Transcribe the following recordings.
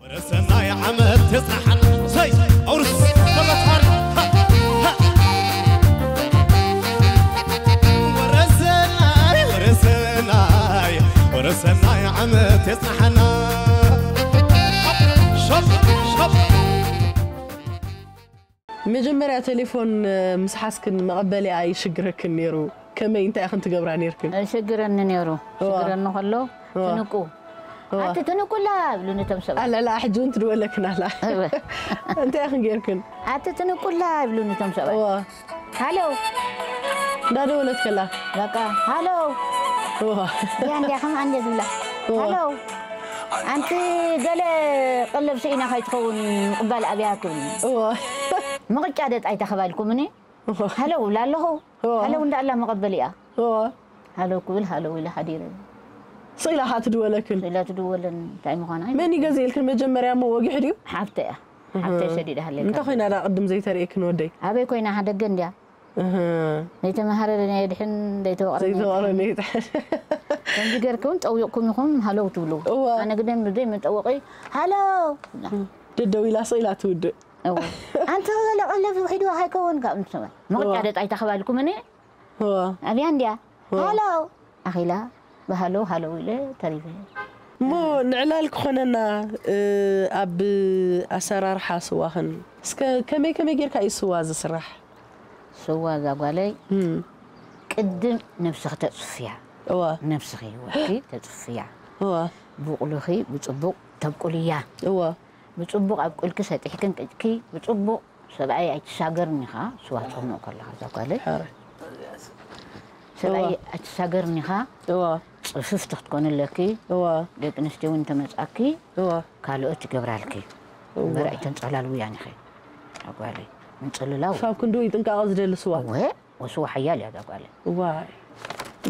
ወረሰናይ ዓመት የጽናሓና። ሰይ! ኣውርስ! ተበጽሓና! ሃ! ሃ! ወረሰናይ፣ ወረሰናይ፣ ወረሰናይ ዓመት የጽናሓና። ሸብ! ሸብ! መጀመርያ ቴሌፎን፣ እ፣ ምስ ሓዝክን መቐበሊኣ ይሽግረክን ነይሩ። ከመይ፣ እንታይ ኢኽን ትገብራ ነይርክን? ሽግረኒ ነይሩ። እዋ። ሽግረኒ ከሎ፣ እዋ። ትንቁ። እዋ። ኣቲ ትንቁላ ይብሉኒ እቶም ሰብኣይ። ኣላ፣ ኣላ፣ ሕጂ እውን ትድወለክን ኣላ። እወ። እንታይ ኢኽን ጌርክን? ኣቲ ትንቁላ ይብሉኒ እቶም ሰብኣይ። እዋ። ሃሎ። እንዳደወለት ከላ። በቃ፣ ሃሎ። እዋ። እንዲያ፣ እንዲያ፣ ከም ኣንዴ ዝብላ። እዋ። ሃሎ። ኣንቲ ገለ ቀለብ ስኢና ከይትኸውን ምቕባል ኣብያ ትብሉኒ። እዋ። ምቕጫ ደጥ ኣይተኸባልኩምኒ። እዋ። ሃሎ እብላ ኣለኹ። እዋ። ሃሎ እንዳ ኣላ መቐበሊኣ። እዋ። ሃሎ ክብል ሃሎ ኢለ ሓዲረ። ስኢላ ኸዓ ትድወለክን? ስኢላ ትድወለን፣ እንታይ ምዃና? መን እዩ ገዚእልክን መጀመርያ እሞ ወጊሑ ድዩ? ሓፍተይ እያ። እህ። ሓፍተይ ሰዲዳ ሃለካ። እንታይ ኮይና ደኣ ቅድም ዘይተርእየክን ወደይ? ኣበይ ኮይና? ሓደገ እንድያ። እህ። ዘይተማህረ ነየድሕን፣ ዘይተወቕረ ዘይተወቕረ ነየድሕን። ነየድሕን። ከምዚ ጌርኩም ጠዊቕኩም ኢኹም ሃለው ትብሉ። እዋ። ኣነ ግደን ብዘይ መጠወቒ ሃለው። ደደው ኢላ ስቕ ኢላ ትውድእ። እዋ። ኣንቲ ገለ ቀለብ ውሒድዋ ከይከውን ካብ ንሰማይ። ምቕጫ እዋ። ደጣ ኣይተኸባልኩም እኔ? እዋ። ኣብያ እንድያ። እዋ። ሃሎ። ኣኺላ ብሃሎ ሃሎ ኢለ ተሪፈ። እሞ ንዕላል ክኾነና፣ እ፣ ኣብ ኣሰራርሓ ስዋኽን እስከ ከመይ ከመይ ጌርካ እዩ ስዋ ዝስራሕ? ስዋ እዛ ጓለይ እም። ቅድም ነብስኺ ተጽፍያ። እዋ። ነብስኺ ወርቂ ተጽፍያ። እዋ። ቡቕልኺ ብጽቡቕ ተብቁልያ። እዋ። ብጽቡቕ ኣብቁልኪ ሰጢሕክን ቅጭኪ ብጽቡቕ ሰብኣይ ኣይትሳገርን ኢኻ፣ ስዋ ትኾኖ ከለኻ እዛ ጓለይ። ሓረ። ሰብኣይ እዋ። ኣይትሳገርን ኢኻ፣ እዋ። ጽፍፍቲ ክትኮኒ ኣለኪ። እዋ። ደቂ ኣንስትዮ እውን እንተመጻኪ፣ እዋ። ካልኦት ይገብራልኪ። እዋ። እምበር ኣይተንጸላልውያን ኢኺ። እዛ ጓለይ፣ ምንጽልላው። ክሳብ ክንድኡ እዩ ጥንቃቐ ዝደሊ ስዋ። እወ፣ ወስዋ ሓያል እያ እዛ ጓለይ። እዋይ።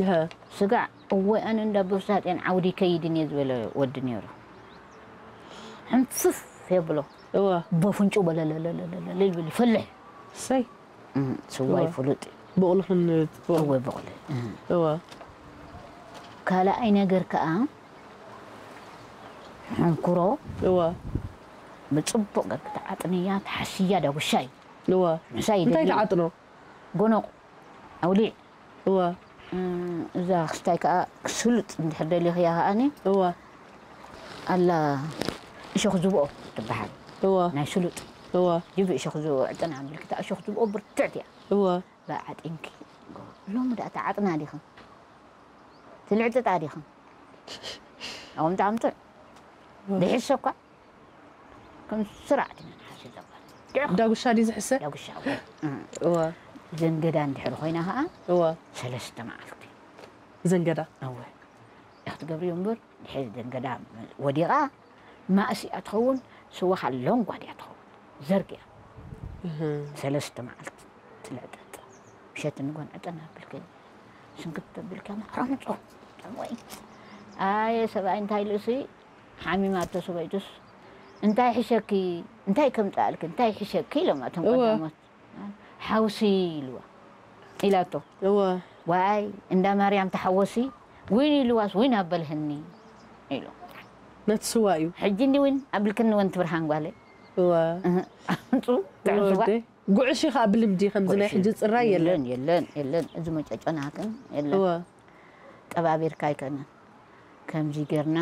እሀ። ስጋዕ፣ እወ፣ ኣነ እንዳ ብፍሳጤን ዓውዲ ከይድን እየ ዝበለ ወዲ ነይሩ። ሕንፍፍ የብሎ። እወ። በፍንጩ በለለለለለለ ይብል፣ ይፈልሕ። እሰይ። እም፣ ስዋይ እወ። ፍሉጥ እዩ። ብቑልኽን ትብቑል። እወ፣ ብቑል። እም። እወ። ካልኣይ ነገር ከኣ፣ ሕንኩሮ እወ። ብጽቡቕ ገርክ ተዓጥንያ፣ ተሓስያ ዳጉሻ እዩ። እወ። ምሳይ እንታይ ይደሊ። ትዓጥኖ? ጎኖቕ፣ ኣውሊዕ። እወ። እም፣ እዛ ክስታይ ከኣ ስሉጥ እንድሕር ደሊኽያ ከኣኒ እወ። ኣላ እሾኽ ዝብኦ ትበሃል። እወ። ናይ ስሉጥ። እወ። ጅብ እሾኽ ዝብኦ ዕጥን ኣንብልኪ፣ እታ እሾኽ ዝብኦ ብርትዕቲ እያ። እወ። ብዓጢንኪ። ሎሚ ደኣ ትዓጥና ዲኽን? ትልዕጥጣ ዲኽን? ኣቑምጣ ኣምጥዕ። እወ። ድሕሰ እኳ ከም ስራዕቲ ኢና ንሓስብ ዘባል። ዳጉሻ ድዩ ዝሕሰ? ዳጉሻ፣ እወ። እም። እወ። ዘንገዳ እንድሕር ኮይና ኸዓ፣ እወ። ሰለስተ መዓልቲ። ዘንገዳ? እወ። እያ ክትገብርዮ እምበር፣ ድሕሪ ዘንገዳ ወዲቓ፣ ማእሲ እያ ትኸውን፣ ስዋ ኸዓ ሎንጓ ድያ ትኸውን። ዘርግ እያ። እህ። ሰለስተ መዓልቲ ትልዕጠጥ። ምሸት ንጎን ዕጠን ኣቢልኪ፣ ስንክት ተቢልካ፣ ማዕሮ ምጾ። ወይ። ኣየ፣ ሰብኣይ እንታይ ኢሉሲ፣ ሓሚማቶ ሰበይቱስ፣ "እንታይ ይሕሸኪ? እንታይ ከምጽኣልኪ? እንታይ ይሕሸኪ?" ኢሎም እቶም እወ። ቀዳሞት። "ሓውሲ" ኢልዋ፣ ኢላቶ። እወ። "ዋይ፣ እንዳ ማርያም ተሓወሲ፣ ዊን ኢልዋስ ዊን ኣበልህኒ" ኢሉ። ነቲ ስዋ እዩ። "ሕጂ እንዲ ዊን ኣብልክኒ ወንቲ ብርሃን ጓለይ?" እወ። እህ፣ ኣምጹ፣ ጥዑም ስዋ። ወደይ። ጉዕሽ ኢኻ ብልምዲ ከምዚ ናይ ጉዕሽ ሕጂ ጽራይ የለን። የለን፣ የለን፣ የለን። እዚ መጨጨናክን የለን። እወ። ጠባቢርካ ኣይኮነን። ከምዚ ጌርና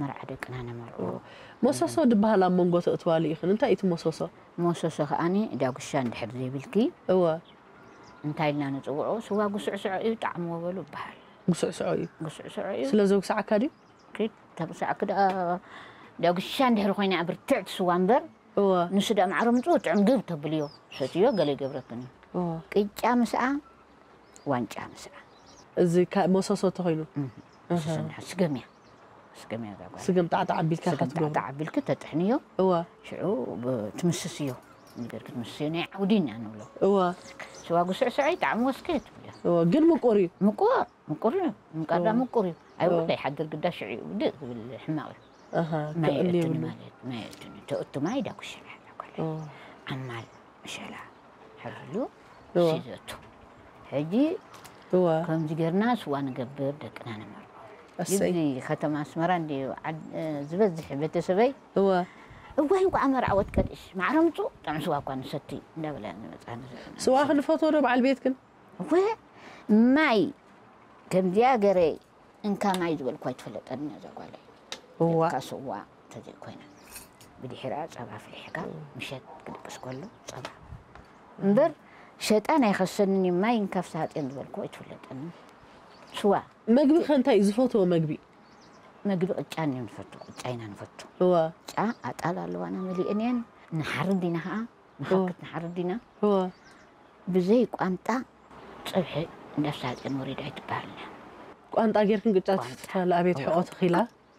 መርዓ ደቅና ነመርዖ። እወ። ሞሶሶ ድበሃል ኣብ መንጎ ተእትዋሉ ኢኽን። እንታይ እዩ እቲ ሞሶሶ? ሞሶሶ ከኣኒ ዳጉሻ እንድሕር ዘይብልኪ፣ እወ። እንታይ ኢልና ንጽውዖ? ስዋ ጉስዕስዖ እዩ፣ ጣዕምዎ በሉ ይበሃል። ጉስዕስዖ እዩ። ጉስዕስዖ እዩ። ስለ ዘጉስዓካ ድዩ? ኪድ፣ ተጉስዓኪ ደኣ ዳጉሻ እንድሕር ኮይና ብርትዕቲ ስዋ እምበር፣ እወ። ንሱ ደኣ ማዕረ ምጽኡ ጥዑም ግብ ተብልዮ፣ ሰትዮ ገለ ይገብረክን እዩ። እወ። ቅጫ ምስኣ ዋንጫ ምስኣ። እዚ ካ-፣ መሰሶ ተኾይኑ? እህ። እህ። ስስና ስገም እያ። ስገም እያ እዛ ጓል። ስገም ጣዕጣዕ ኣቢልካ ስገም ክትገብሮ? ጣዕጣዕ ኣቢልኪ ተጥሕንዮ። እወ። ሽዑ ብ-፣ ትምስስዮ። ነገር ክትምስዮ ናይ ዓውዲ ኢና ንብሎ። እዋ ስዋ ጉስዕስዐ ይጣዕም ወስከ ትብልዮ። እዋ ግን ምቁር እዩ። ምቁር ምቁር እዩ። ምቃዳ እዋ። ምቁር እዩ። ኣይወ እዋ። ዘይሓድር ግዳ ሽዑ እዩ ውድእ ዝብል ሕማቕ እዩ። ኣሃ ማይ ክእል እትኒ የብሉ። ማለት ማይ እትኒ ተእቱ ማይ ዳ ኩሽና ሓላ ኮለ። እዋ ዓማል መሸላ ሕብሉ እዋ ሲዘቱ። ሕጂ እዋ ከምዚ ጌርና ስዋ ንገብር ደቅና ነመርዖ። እሰይ እዚ ከተማ ኣስመራ እንዲ ዓድ- እ፣ ዝበዝሕ ቤተሰበይ እዋ እዋይ እንኳዕ መርዓወት ቀድሽ ማዕረ ምፁ ጥዑም ስዋ እኳ ንሰቲ እንዳበለ ንመፅኣ ንዘ- ስዋ ክንፈትዎ ዶ በዓል ቤትክን? ወ ማይ ከምዚኣ ገረ እንካ ማይ ዝበልኳ ኣይትፈለጠኒ እዛ ጓለይ። እዋ እካ ስዋ እንተዘይኮይና ብድሕሪኣ ፀባ ፍሊሕካ ምሸት ክድቅስ ከሎ ፀባ እምበር ሸጣን ኣይኸሰንን እዩ። ማይ እንካ ፍስሃፅዮን ዝበልኩ ኣይትፈለጠኒ። ስዋ መግቢ ከ እንታይ እዩ ዝፈትዎ መግቢ? መግቢ ቅጫ እኒዮ ንፈቱ፣ ቅጫ ኢና ንፈቱ። እዋ ቅጫ ኣጣል ኣለዋና መሊእን እየን ንሓርድ ኢና ከዓ ንሓክት ንሓርድ ኢና። እዋ ብዘይ ቋንጣ ፀብሒ እንዳፍሳፅን ወሪዳ ኣይትበሃልና። ቋንጣ ጌርክን ቅጫ ትፍትፋለ ኣቤት ሕቆ ተኺላ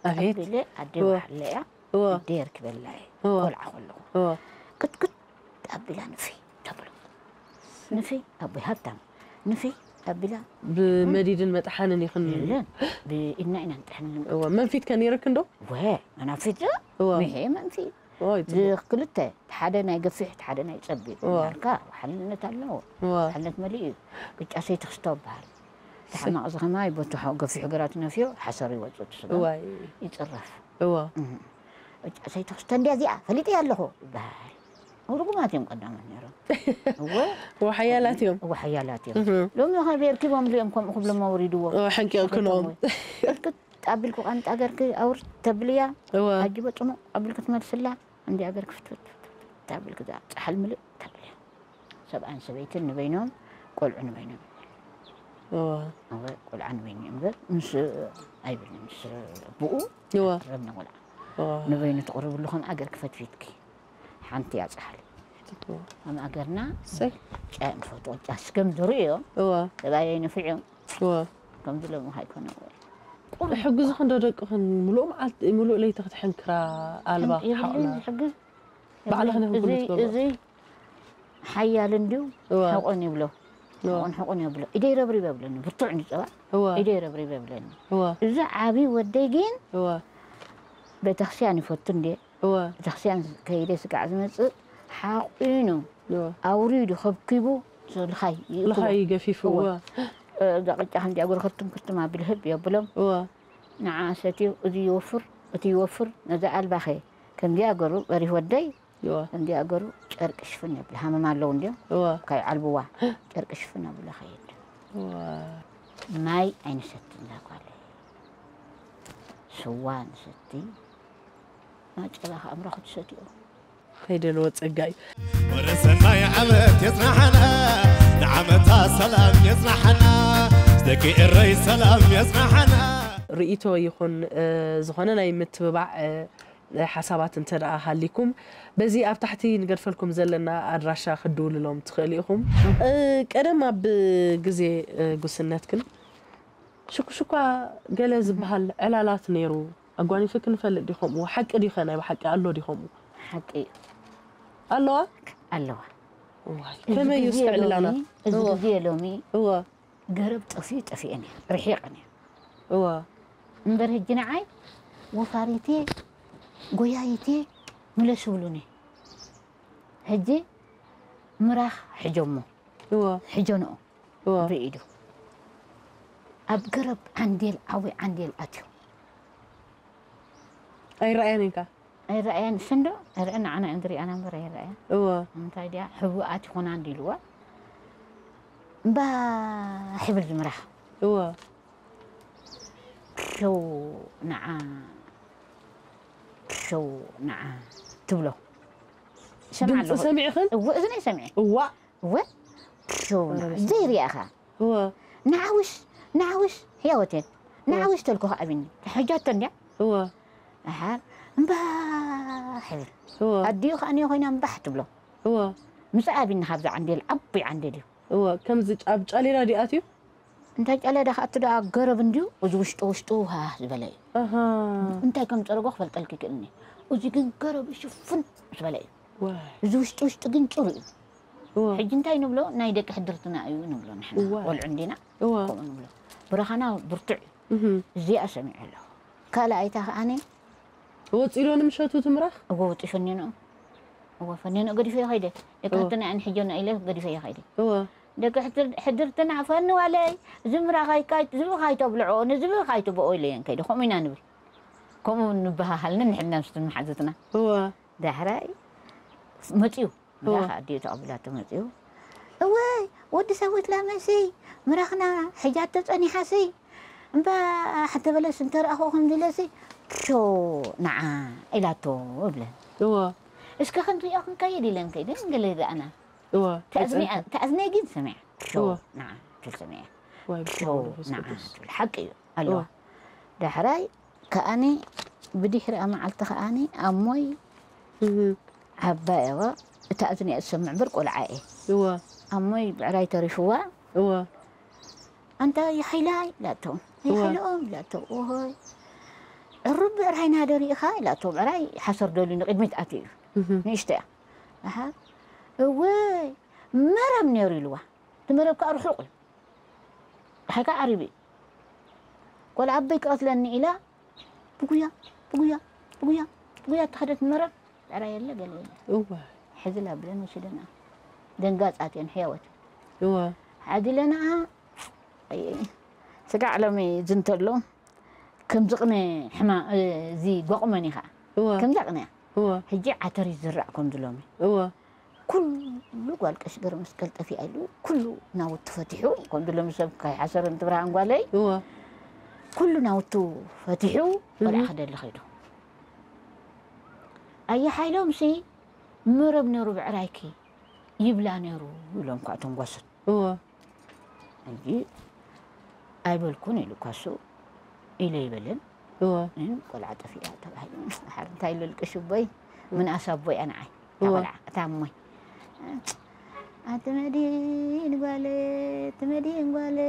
ኣቤት ኣቢለ ኣደ እዋ። ዋሕለ እያ እዋ ኣደ የርክበላ እየ እዋ ቆልዓ ከለኹ እዋ ቅጥቅጥ ኣቢላ ንፊ ተብሎ ንፊ ኣቦይ ሃብታም ንፊ ኣቢላ ብመዲድን መጥሓንን ይኽን የለን ብኢድና ኢና ንጥሕን እዋ መንፊት ከ ነይርክን ዶ? ወ መናፊት እዋ ምሄ መንፊት እዋ ይጽቡቅ ክልተ ሓደ ናይ ገፊሕ ሓደ ናይ ጸቢብ እዋ። ናልካ ሓልነት ኣለዎ እዋ ሓልነት መሊእ እዩ ቅጫ ሰይትኽስቶ በሃል ተሓማቕ ዝኸማይ ቦቲ ገፊሕ ግራት ነፍዮ ሓሰር ይወፅእ ትስጋ እዋ ይፅረፍ እዋ ቅጫ ሰይትኽስቶ እንዲያ እዚኣ ፈሊጠ ኣለኹ ይበሃል ርጉማት እዮም ቀዳሞት ነይሮም እወ እዋ ሓያላት እዮም እወ ሓያላት እዮም እህ። ሎሚ ኸ ቤርኪቦም ልኦም ከምኡ ክብሎም ኣውሪድዎ እዋ ሓንቂቕክንኦም ኣቢልኩ ቃንጣ ገርኪ ኣውር ተብልያ እዋ ኣጅበ ፅሙቕ ኣቢልክ ትመልስላ እንዲ ኣገር ክፍትፍት ታብል ክዛ ፃሓል ምልእ ተብልያ ሰብኣን ሰበይትን ንበይኖም ቆልዑ ንበይኖም እዋ እወ ቆልዓ ንበይኑ እምበር ምስ ኣይብል ምስ ብኡ እዋ ረብና ቆልዓ እዋ ንበይኑ ትቕርብሉ ከም ኣገር ክፈትፊትኪ ሓንቲ እያ ፃሓል ጽቡቅ ከም ኣገርና ሰይ ጫ ንፈትዎ ጫ ስገም ዝርእዮ እዋ ሰብኣየይ ንፍዕዮም እዋ ከምዚ ሎሚ ኣይኮነ ሕግዝኽን ዶ ደቅኽን ምሉእ መዓልቲ ምሉእ ለይቲ ክትሕንክራ ኣልባ የብልን ሓቕና ዝሕግዝ ባዕልኽን እዚ ሕጉስ ትገብር እዚ ሓያል እንድዩ እዋ ሕቆን ይብሎ እዋ ሕቆን ሕቆን የብሎ ኢደይ ረብሪብ የብለኒ ብርቱዕ ንፀባ እዋ ኢደይ ረብሪብ የብለኒ እዋ እዚ ዓብዪ ወደይ ግን እዋ ቤተክርስትያን ይፈቱ እንዴ እዋ ቤተክርስትያን ከይደ ስጋዕ ዝመፅእ ሓቂኑ እዋ ኣውሪዱ ከብኪቡ ልኻይ ይእትዎ። ልኻይ ገፊፍዎ እዋ። እዛ ቅጫ ከምዚኣ ገሩ ክርትም ክርትም ኣብል ህብ የብሎም እዋ ንዓ ሰትዩ እዚ ይወፍር እቲ ይወፍር ነዛ ኣልባኸ ከምዚኣ ገሩ በሪህ ወደይ እዋ ከምዚኣ ገሩ ጨርቂ ሽፍን የብል ሃመማ ኣለዉ እንዲዮም እዋ ካይ ዓልብዋ ጨርቂ ሽፍን ኣብለ ኸይድ እዋ ማይ ኣይንሰትን ዛጓለ ስዋ ንሰቲ ማጨባ ከኣምራ ክትሰትዮ ከይደልዎ ጸጋ እዩ ወረ ሰናይ ዓመት የጽናሓና ንዓመታ ሰላም የጽናሓና ደቂ ኤረይ ሰላም የጽናሓና ርእይቶ ይኹን እ፣ ዝኾነ ናይ ምትብባዕ እ፣ ሓሳባት እንተ ደኣ ሃሊኩም በዚ ኣብ ታሕቲ ንገድፈልኩም ዘለና ኣድራሻ ክድውልሎም ትኽእሉ ኢኹም እ፣ ቀደም ኣብ ግዜ እ፣ ጉስነትክን ሽኩሽኳ ገለ ዝበሃል ዕላላት ነይሩ ኣጓኒፍክ ንፈልጥ ዲኸምኡ ሓቂ ዲኸ ናይ ብሓቂ ኣሎ ዲኸምኡ ሓቂ እዩ ኣለዋ ኣለዋ ዋይ፣ ከመይ እዩ እስኪ ዕልላና እዚ ግዜ ሎሚ እወ ገረብ ጠፊኡ ጠፊአን እየ ርሒቕን እየ እወ እምበር ሕጂ ንዓይ ወፋሪቴ ጎያይቴ ምለስ ይብሉኒ ሕጂ ምራኽ ሕጀሞ እወ ሕጀንኦ እወ ብኢዱ ኣብ ገረብ ዓንዴል ዓዊ ዓንዴል ኣትዩ ኣይረኣያን ኢልካ ኣይረኣያን እሰንዶ ኣይረአን ንዓና እዮም ዝሪኣና እምበር ኣይረኣያን እወ እንታይ ድያ ሕቡኣት ይኾና እንዲ ኢልዋ እምባ ሕብር ዝምራሕ እወ ሸው ንዓ ሸው ንዓ ትብሎ ይሰምዓ ድምፂ ኣለኹ ሰሚዕኽን እወ እዝነይ ሰምዐ እዋ እወ ሸው ንዓ ዘይሪኣኻ እወ ንዓውሽ ንዓውሽ ህያወቴን ንዓውሽ ተልኮ ከዓቢኒ ተሐጃቶ እንድያ እወ ኣሓር እምባ ሕብር እወ ኣዲኡ ከዓንዮ ኮይና እምባሕ ትብሎ እወ ምስ ዓቢኒ ካብዚ ዓንዴል ዓቡይ ዓንዴል እዩ እወ ከምዚ ጫ- ኣብ ጫሌላ ዲኣት እዩ እንታይ ጨለ ዳኸኣቲ ደኣ ገረብ እንድዩ እዚ ውሽጡ ውሽጡ ሃህ ዝበለ እዩ ኣሃ እንታይ ከም ፀረጎ ክፈልጠልክ ይክእልኒ እዚ ግን ገረብ ሽፍን ዝበለ እዩ እዚ ውሽጢ ውሽጢ ግን ጭሩ እዩ። ሕጂ እንታይ ንብሎ? ናይ ደቂ ሕድርትና እዩ ንብሎ ንሕና። ቆልዑ እንዲና። ከምኡ ንብሎ። ብረኻና ብርቱዕ እዩ። እዚኣ ሰሚዐ ኣለኹ። ካልኣይታ ከኣኒ ወፂሎ ንምሸቱ ትምራኽ? እዎ፣ ውፂ ፈኒኑ። እዎ፣ ፈኒኑ ገዲፈዮ ከይደ። ደቂ ሕድርትና እየን ሕጆና ኢለ ገዲፈዮ ከይደ። ደቂ ሕድርትና ፈንዋለይ፣ ዝምራ ካይካይ ዝብኻ ኣይተብልዖ፣ ንዝብኻ ኣይትብኦ ኢለየን ከይደ። ከምኡ ኢና ንብል። ከምኡ ንበሃሃልን ንሕና ምስትን መሓዙትና። ዳሕራይ መፅዩ። እዋ። መራኻ ኣዲኡ ተቐቢላቶ መፅዩ። እወይ፣ ወዲ ሰዊት ላመሲ፣ ምራኽና ሕጃቶ ፀኒሓሲ። እምባ ሓንቲ በለስ እንተረኣኹ ከምዚ ኢለሲ፣ ሾ፣ ንዓ ኢላቶ እብለን። እዋ። እስከ ክንሪኦ ክንከይድ ኢለን ከይደን ገለ ይረኣና። እዋ። ተኣዝኒ-፣ ተኣዝነይ ግን ሰሚዐ። ሾ፣ እዋ። ንዓ ትብል ሰሚዐ። ዋይ፣ ሾ፣ በስመ ኣብ ወመንፈስ ንዓ ቅዱስ። ትብል። ሓቂ እዩ። ኣለዋ። እዋ። ዳሕራይ ከኣኒ ብድሕሪኣ መዓልቲ ከኣኒ ኣሞይ እህ። ዓባይ እዋ እታ እዝኒ እያ ትሰምዕ እምበር ቆልዓ እየ። እዋ። ኣሞይ ብዕራይ ተሪፍዋ። እዋ። ኣንታ የሓይላይ ኢላቶ። እዋ። የሓይልኦም ኢላቶ። ኦሆይ። ዕሩብ ብዕራይ ናደሪ ኢኻ ኢላቶ። ብዕራይ ሓሰር ደልዩ ንቕድሚት ኣትዩ እዩ። እህ። ንእሽቶ እያ። ኣሓ። እወይ። መረብ ነይሩ ኢልዋ። እቲ መረብ ከዓ ርሑቕ እዩ። ሓይካ ዓሪቡ እዩ። ቆልዓ ኣቦይ ክቐትለኒ ኢላ ብጉያ ብጉያ ብጉያ ብጉያ እተኸደት መረብ ዕራ የለ ገለ የለ። እዋ። ሕዚ ላብለን ወሲደና። ደንጋጻት እየን ሕያወት። እዋ። ሓዚ ለና ኣይ፣ ኣይ፣ ስጋዕ ሎሚ ዝንተሎ ከምዚ ቅነ ሕማ-፣ እዚ ጓቑመን ኢኻ። እዋ። ከምዛ ቅነ እያ። እዋ። ሕጂ ዓተር ይዝራእ ከምዚ ሎሚ። እዋ። ኩሉ ጓል ቀሺ ገረመስቀል ጠፊኣ ኢሉ ኩሉ ናውቱ ፈቲሑ፣ ከምዚ ሎሚ ሰብ ከይሓሰረ እንትብርሃን ጓለይ፣ እዋ። ኩሉ ናውቱ ፈቲሑ ቆልዓ እህ። ክደሊ ኸይዱ። ኣየ ሓይሎምሲ መረብ ነይሩ ብዕራይኪ ይብላ ነይሩ ኢሎም ከዓ እቶም ጓሶት። እዋ። ሕጂ ኣይበልኩን ኢሉ እኳ እሱ ኢለ ይበልን። እዋ። እም፣ ቆልዓ ጠፊኣ ተባሂሉ። ድሓር እንታይ ኢሉ ልቅሽ ኣቦይ? ምንኣስ ኣቦይ እያ ንዓይ። እታ እዋ። ቆልዓ፣ እታ እሞይ። ኣቲ መድሂን ጓለ፣ ኣቲ መድሂን ጓለ፣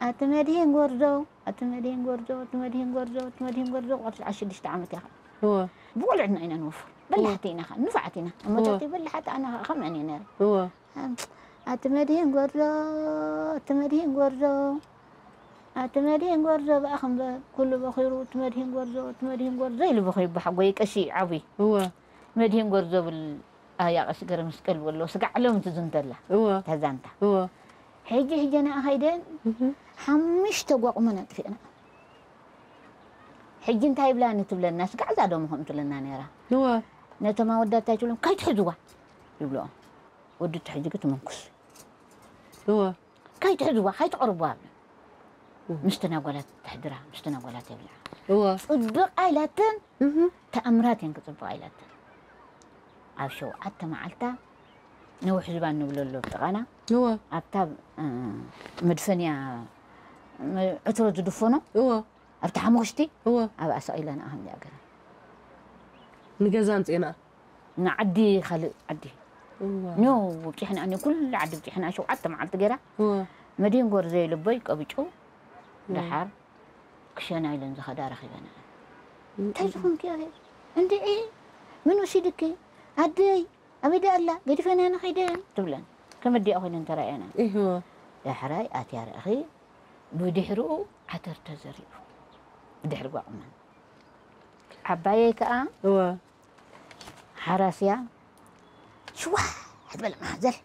ኣቲ መድሂን ጎርዞ፣ ኣቲ መድሂን ጎርዞ፣ ኣቲ መድሂን ጎርዞ፣ ኣቲ መድሂን ጎርዞ፣ ቆልዓ ሽዱሽተ ዓመት እያ ኸዓ። እዋ። ብቆልዕና ኢና ንወፍር። በላሕቲ እዋ። ኢና ኸዓ፣ ንፉዓት ኢና። እሞ እዋ። ተቲ በላሓት ኣነ ኸዓ ከምአን እየ ነይረ። እዋ። ኣቲ መድሂን ጎርዞ፣ ኣቲ መድሂን ጎርዞ፣ ኣቲ መድሂን ጎርዞ ብኣኽ እምበር ኩሉ በኺሩ፣ እቲ መድሂን ጎርዞ፣ እቲ መድሂን ጎርዞ ኢሉ በኺዩ ብሓጎይ ቀሺ ዓብዪ። እወ። መድሂን ጎርዞ ብል ኣያ ቀሺ ገረመስቀል በሎ፣ ስጋዕ ሎም ትዝንተላ እወ። እታ ዛንታ። እወ። ሕጂ ሕጂ ንኣ ኸይደን እህ። ሓሙሽተ ጓቑመን ኣጥፊእና። ሕጂ እንታይ ይብላኒ ትብለና፣ ስጋዕ እዛ ዶሞ ከምኡ ትብለና ነይራ። እወ። ነቶም ኣወዳት እንታይ ትብሎም፣ "ከይትሕዝዋ" ይብልኦም። ወዲ ትሕጂ ግን ትመንኩስ። እወ። "ከይትሕዝዋ፣ ከይትቐርብዋ" ይብሎም። እህ። ምስቲ ናጓላት ተሕድራ፣ ምስቲ ናጓላት የብልዓ። እወ። ጽብቕ ኣይላትን፣ እህ። ተኣምራት እየን ክጽብቕ ኣይላትን። ኣብ ሸውዓተ መዓልታ ነዊሕ ዝባን ንብሎ ኣሎ ኣብ ጥቓና። እወ። ኣብታ፣ እ፣ መድፈንያ፣ መ-፣ ዕትሮ ዝድፈኖ፣ እወ። ኣብቲ ሓሙኽሽቲ፣ እወ። ኣብኣ ሰቒላ ንኣ ከምዚኣ ገይራ። ንገዛ ኣምጺእና። ንዓዲ ካልእ ዓዲ። እወ። ኖ፣ ብጺሕና፣ ኖ፣ ኩሉ ዓዲ ብጺሕና ሸውዓተ መዓልቲ ገይራ። እወ። መድሂን ጎርዘ ልቦይ ቀቢጩ፣ እወ። ደሓር ክሸና ኢለን ዝኸዳ ረኺበና። እም። እንታይ ዝኾንኪ ኢኺ? እንድዒ፣ መን ወሲድኪ? ኣደይ፣ ኣበይ ደኣ ኣላ? ገዲፈና ንኸይደ ትብለን። ከም ኣዲኣ ኮይነን ተራእየና። እህወ። ዳሕራይ ኣትያ ረእኺ፣ ብድሕሪኡ ዓተር ተዘሪኡ። ብድሕሪ ጓቑመን። ዓባየይ ከኣ እወ። ሓራስያ ሽዋ ትበል ማሕዘል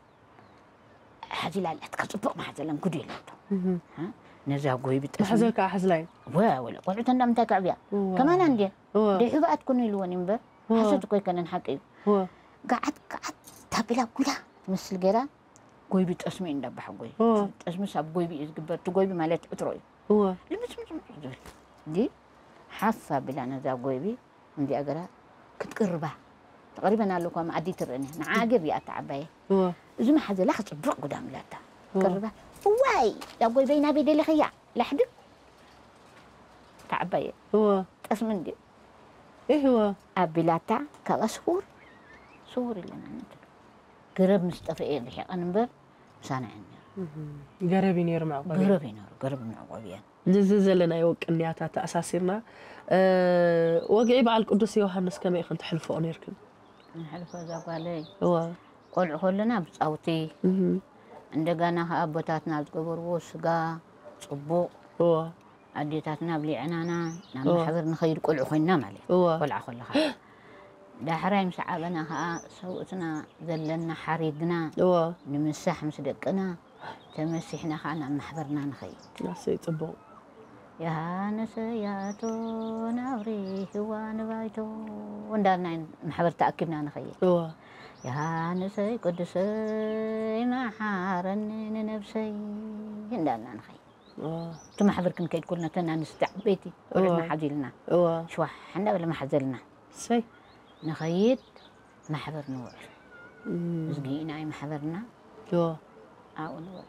ሓዚላ ኣላትካ፣ ጽቡቕ ማሕዘለን ጉድ የላቶ። እህ። ሃ? ነዛ ጎይቢ ጠስሚ ማሕዘል ከኣ ሓዝላይ። ወ-፣ ወለ ቆልዑ ተንዳ ምንታይ ከዕብያ? እወ። ከማና እንድየ። እወ። ደይ ሕቡኣት ኩኑ ኢልወን እምበር፣ እወ። ሓሶት እኮ ኣይኮነን፣ ሓቂ እዩ። እወ። ገዓት፣ ገዓት ታቢላ ጉዳ ትመስል ገይራ፣ ጎይቢ ጠስሚ እንዳባሕ ጎይ። እወ። ጠስሚ ሳብ ጎይቢ እዩ ዝግበር። እቲ ጎይቢ ማለት ዕትሮ እዩ። እወ። ልምጽምጽም ዝብል። እንዲ ሓፍ ኣቢላ ነዛ ጎይቢ እንዲኣ ገራ ክትቅርባ። ተቐሪበን ኣለኳ መኣዲ ትርእን እያ። ንዓ ገብ እያ እታ ዓባየ። እወ። እዚ መሓዘላ ክጽብቕ ጉዳም ኢላታ። እወ። ቅርባ። እዋይ፣ እዛ ጎይበይ ናበይ ደሊኽያ? ላሕዲ። እታ ዓባየ። እወ። ጠስሚ እንዲ። እህወ። ኣቢላታ ካብኣ ስውር፣ ስውር ኢለና ንብል። ገረብ ምስ ጠፍአ እየን ርሒቐን እምበር ምሳና እየን ነይረን። እህ። ገረብ እዩ ነይሩ መዕቆቢ። ገረብ እዩ ነይሩ፣ ገረብ መዕቆቢ እየን። ነዚ ዘለናዮ ቅንያታት ተኣሳሲርና፣ እ፣ ወግዒ በዓል ቅዱስ ዮሃንስ ከመይ ኢኽን ተሕልፍኦ ነይርክን? ንሕልፎ እዛ ጓለይ እዋ ቆልዑ ከለና ብፃውቲ እህ እንደገና ከዓ ኣቦታትና ዝገበርዎ ስጋ ፅቡቕ እዋ ኣዴታትና ኣብሊዐናና ናብ እዋ ማሕበር ንኸይድ ቆልዑ ኮይንና ማለት እዩ እዋ ቆልዓ ከለኻ ዳሕራይ ምስ ዓበና ከዓ ሰብኡትና ዘለና ሓሪድና እዋ ንምሳሕ ምስ ደቅና ተመሲሕና ከዓ ናብ ማሕበርና ንኸይድ ኣሰይ ፅቡቕ ዮሃንስ ያቶ ናብሪ ህዋ ንባይቶ እንዳልና ማሕበር ተኣኪብና ንኸይድ እዋ ዮሃንሰይ ቅዱሰይ መሓረኒ ንነብሰይ እንዳልና ንኸይድ እዋ እቲ ማሕበር ክንከይድ ከለና ተን ኣንስቲ ዓበይቲ እዋ ቆልዕና ሓዚልና እዋ ሽዋሕ እንዳበለ መሓዘልና እሰይ ንኸይድ ማሕበር ንውዕል እዝጊ ኢና ማሕበርና እዋ ኣብኡ ንውዕል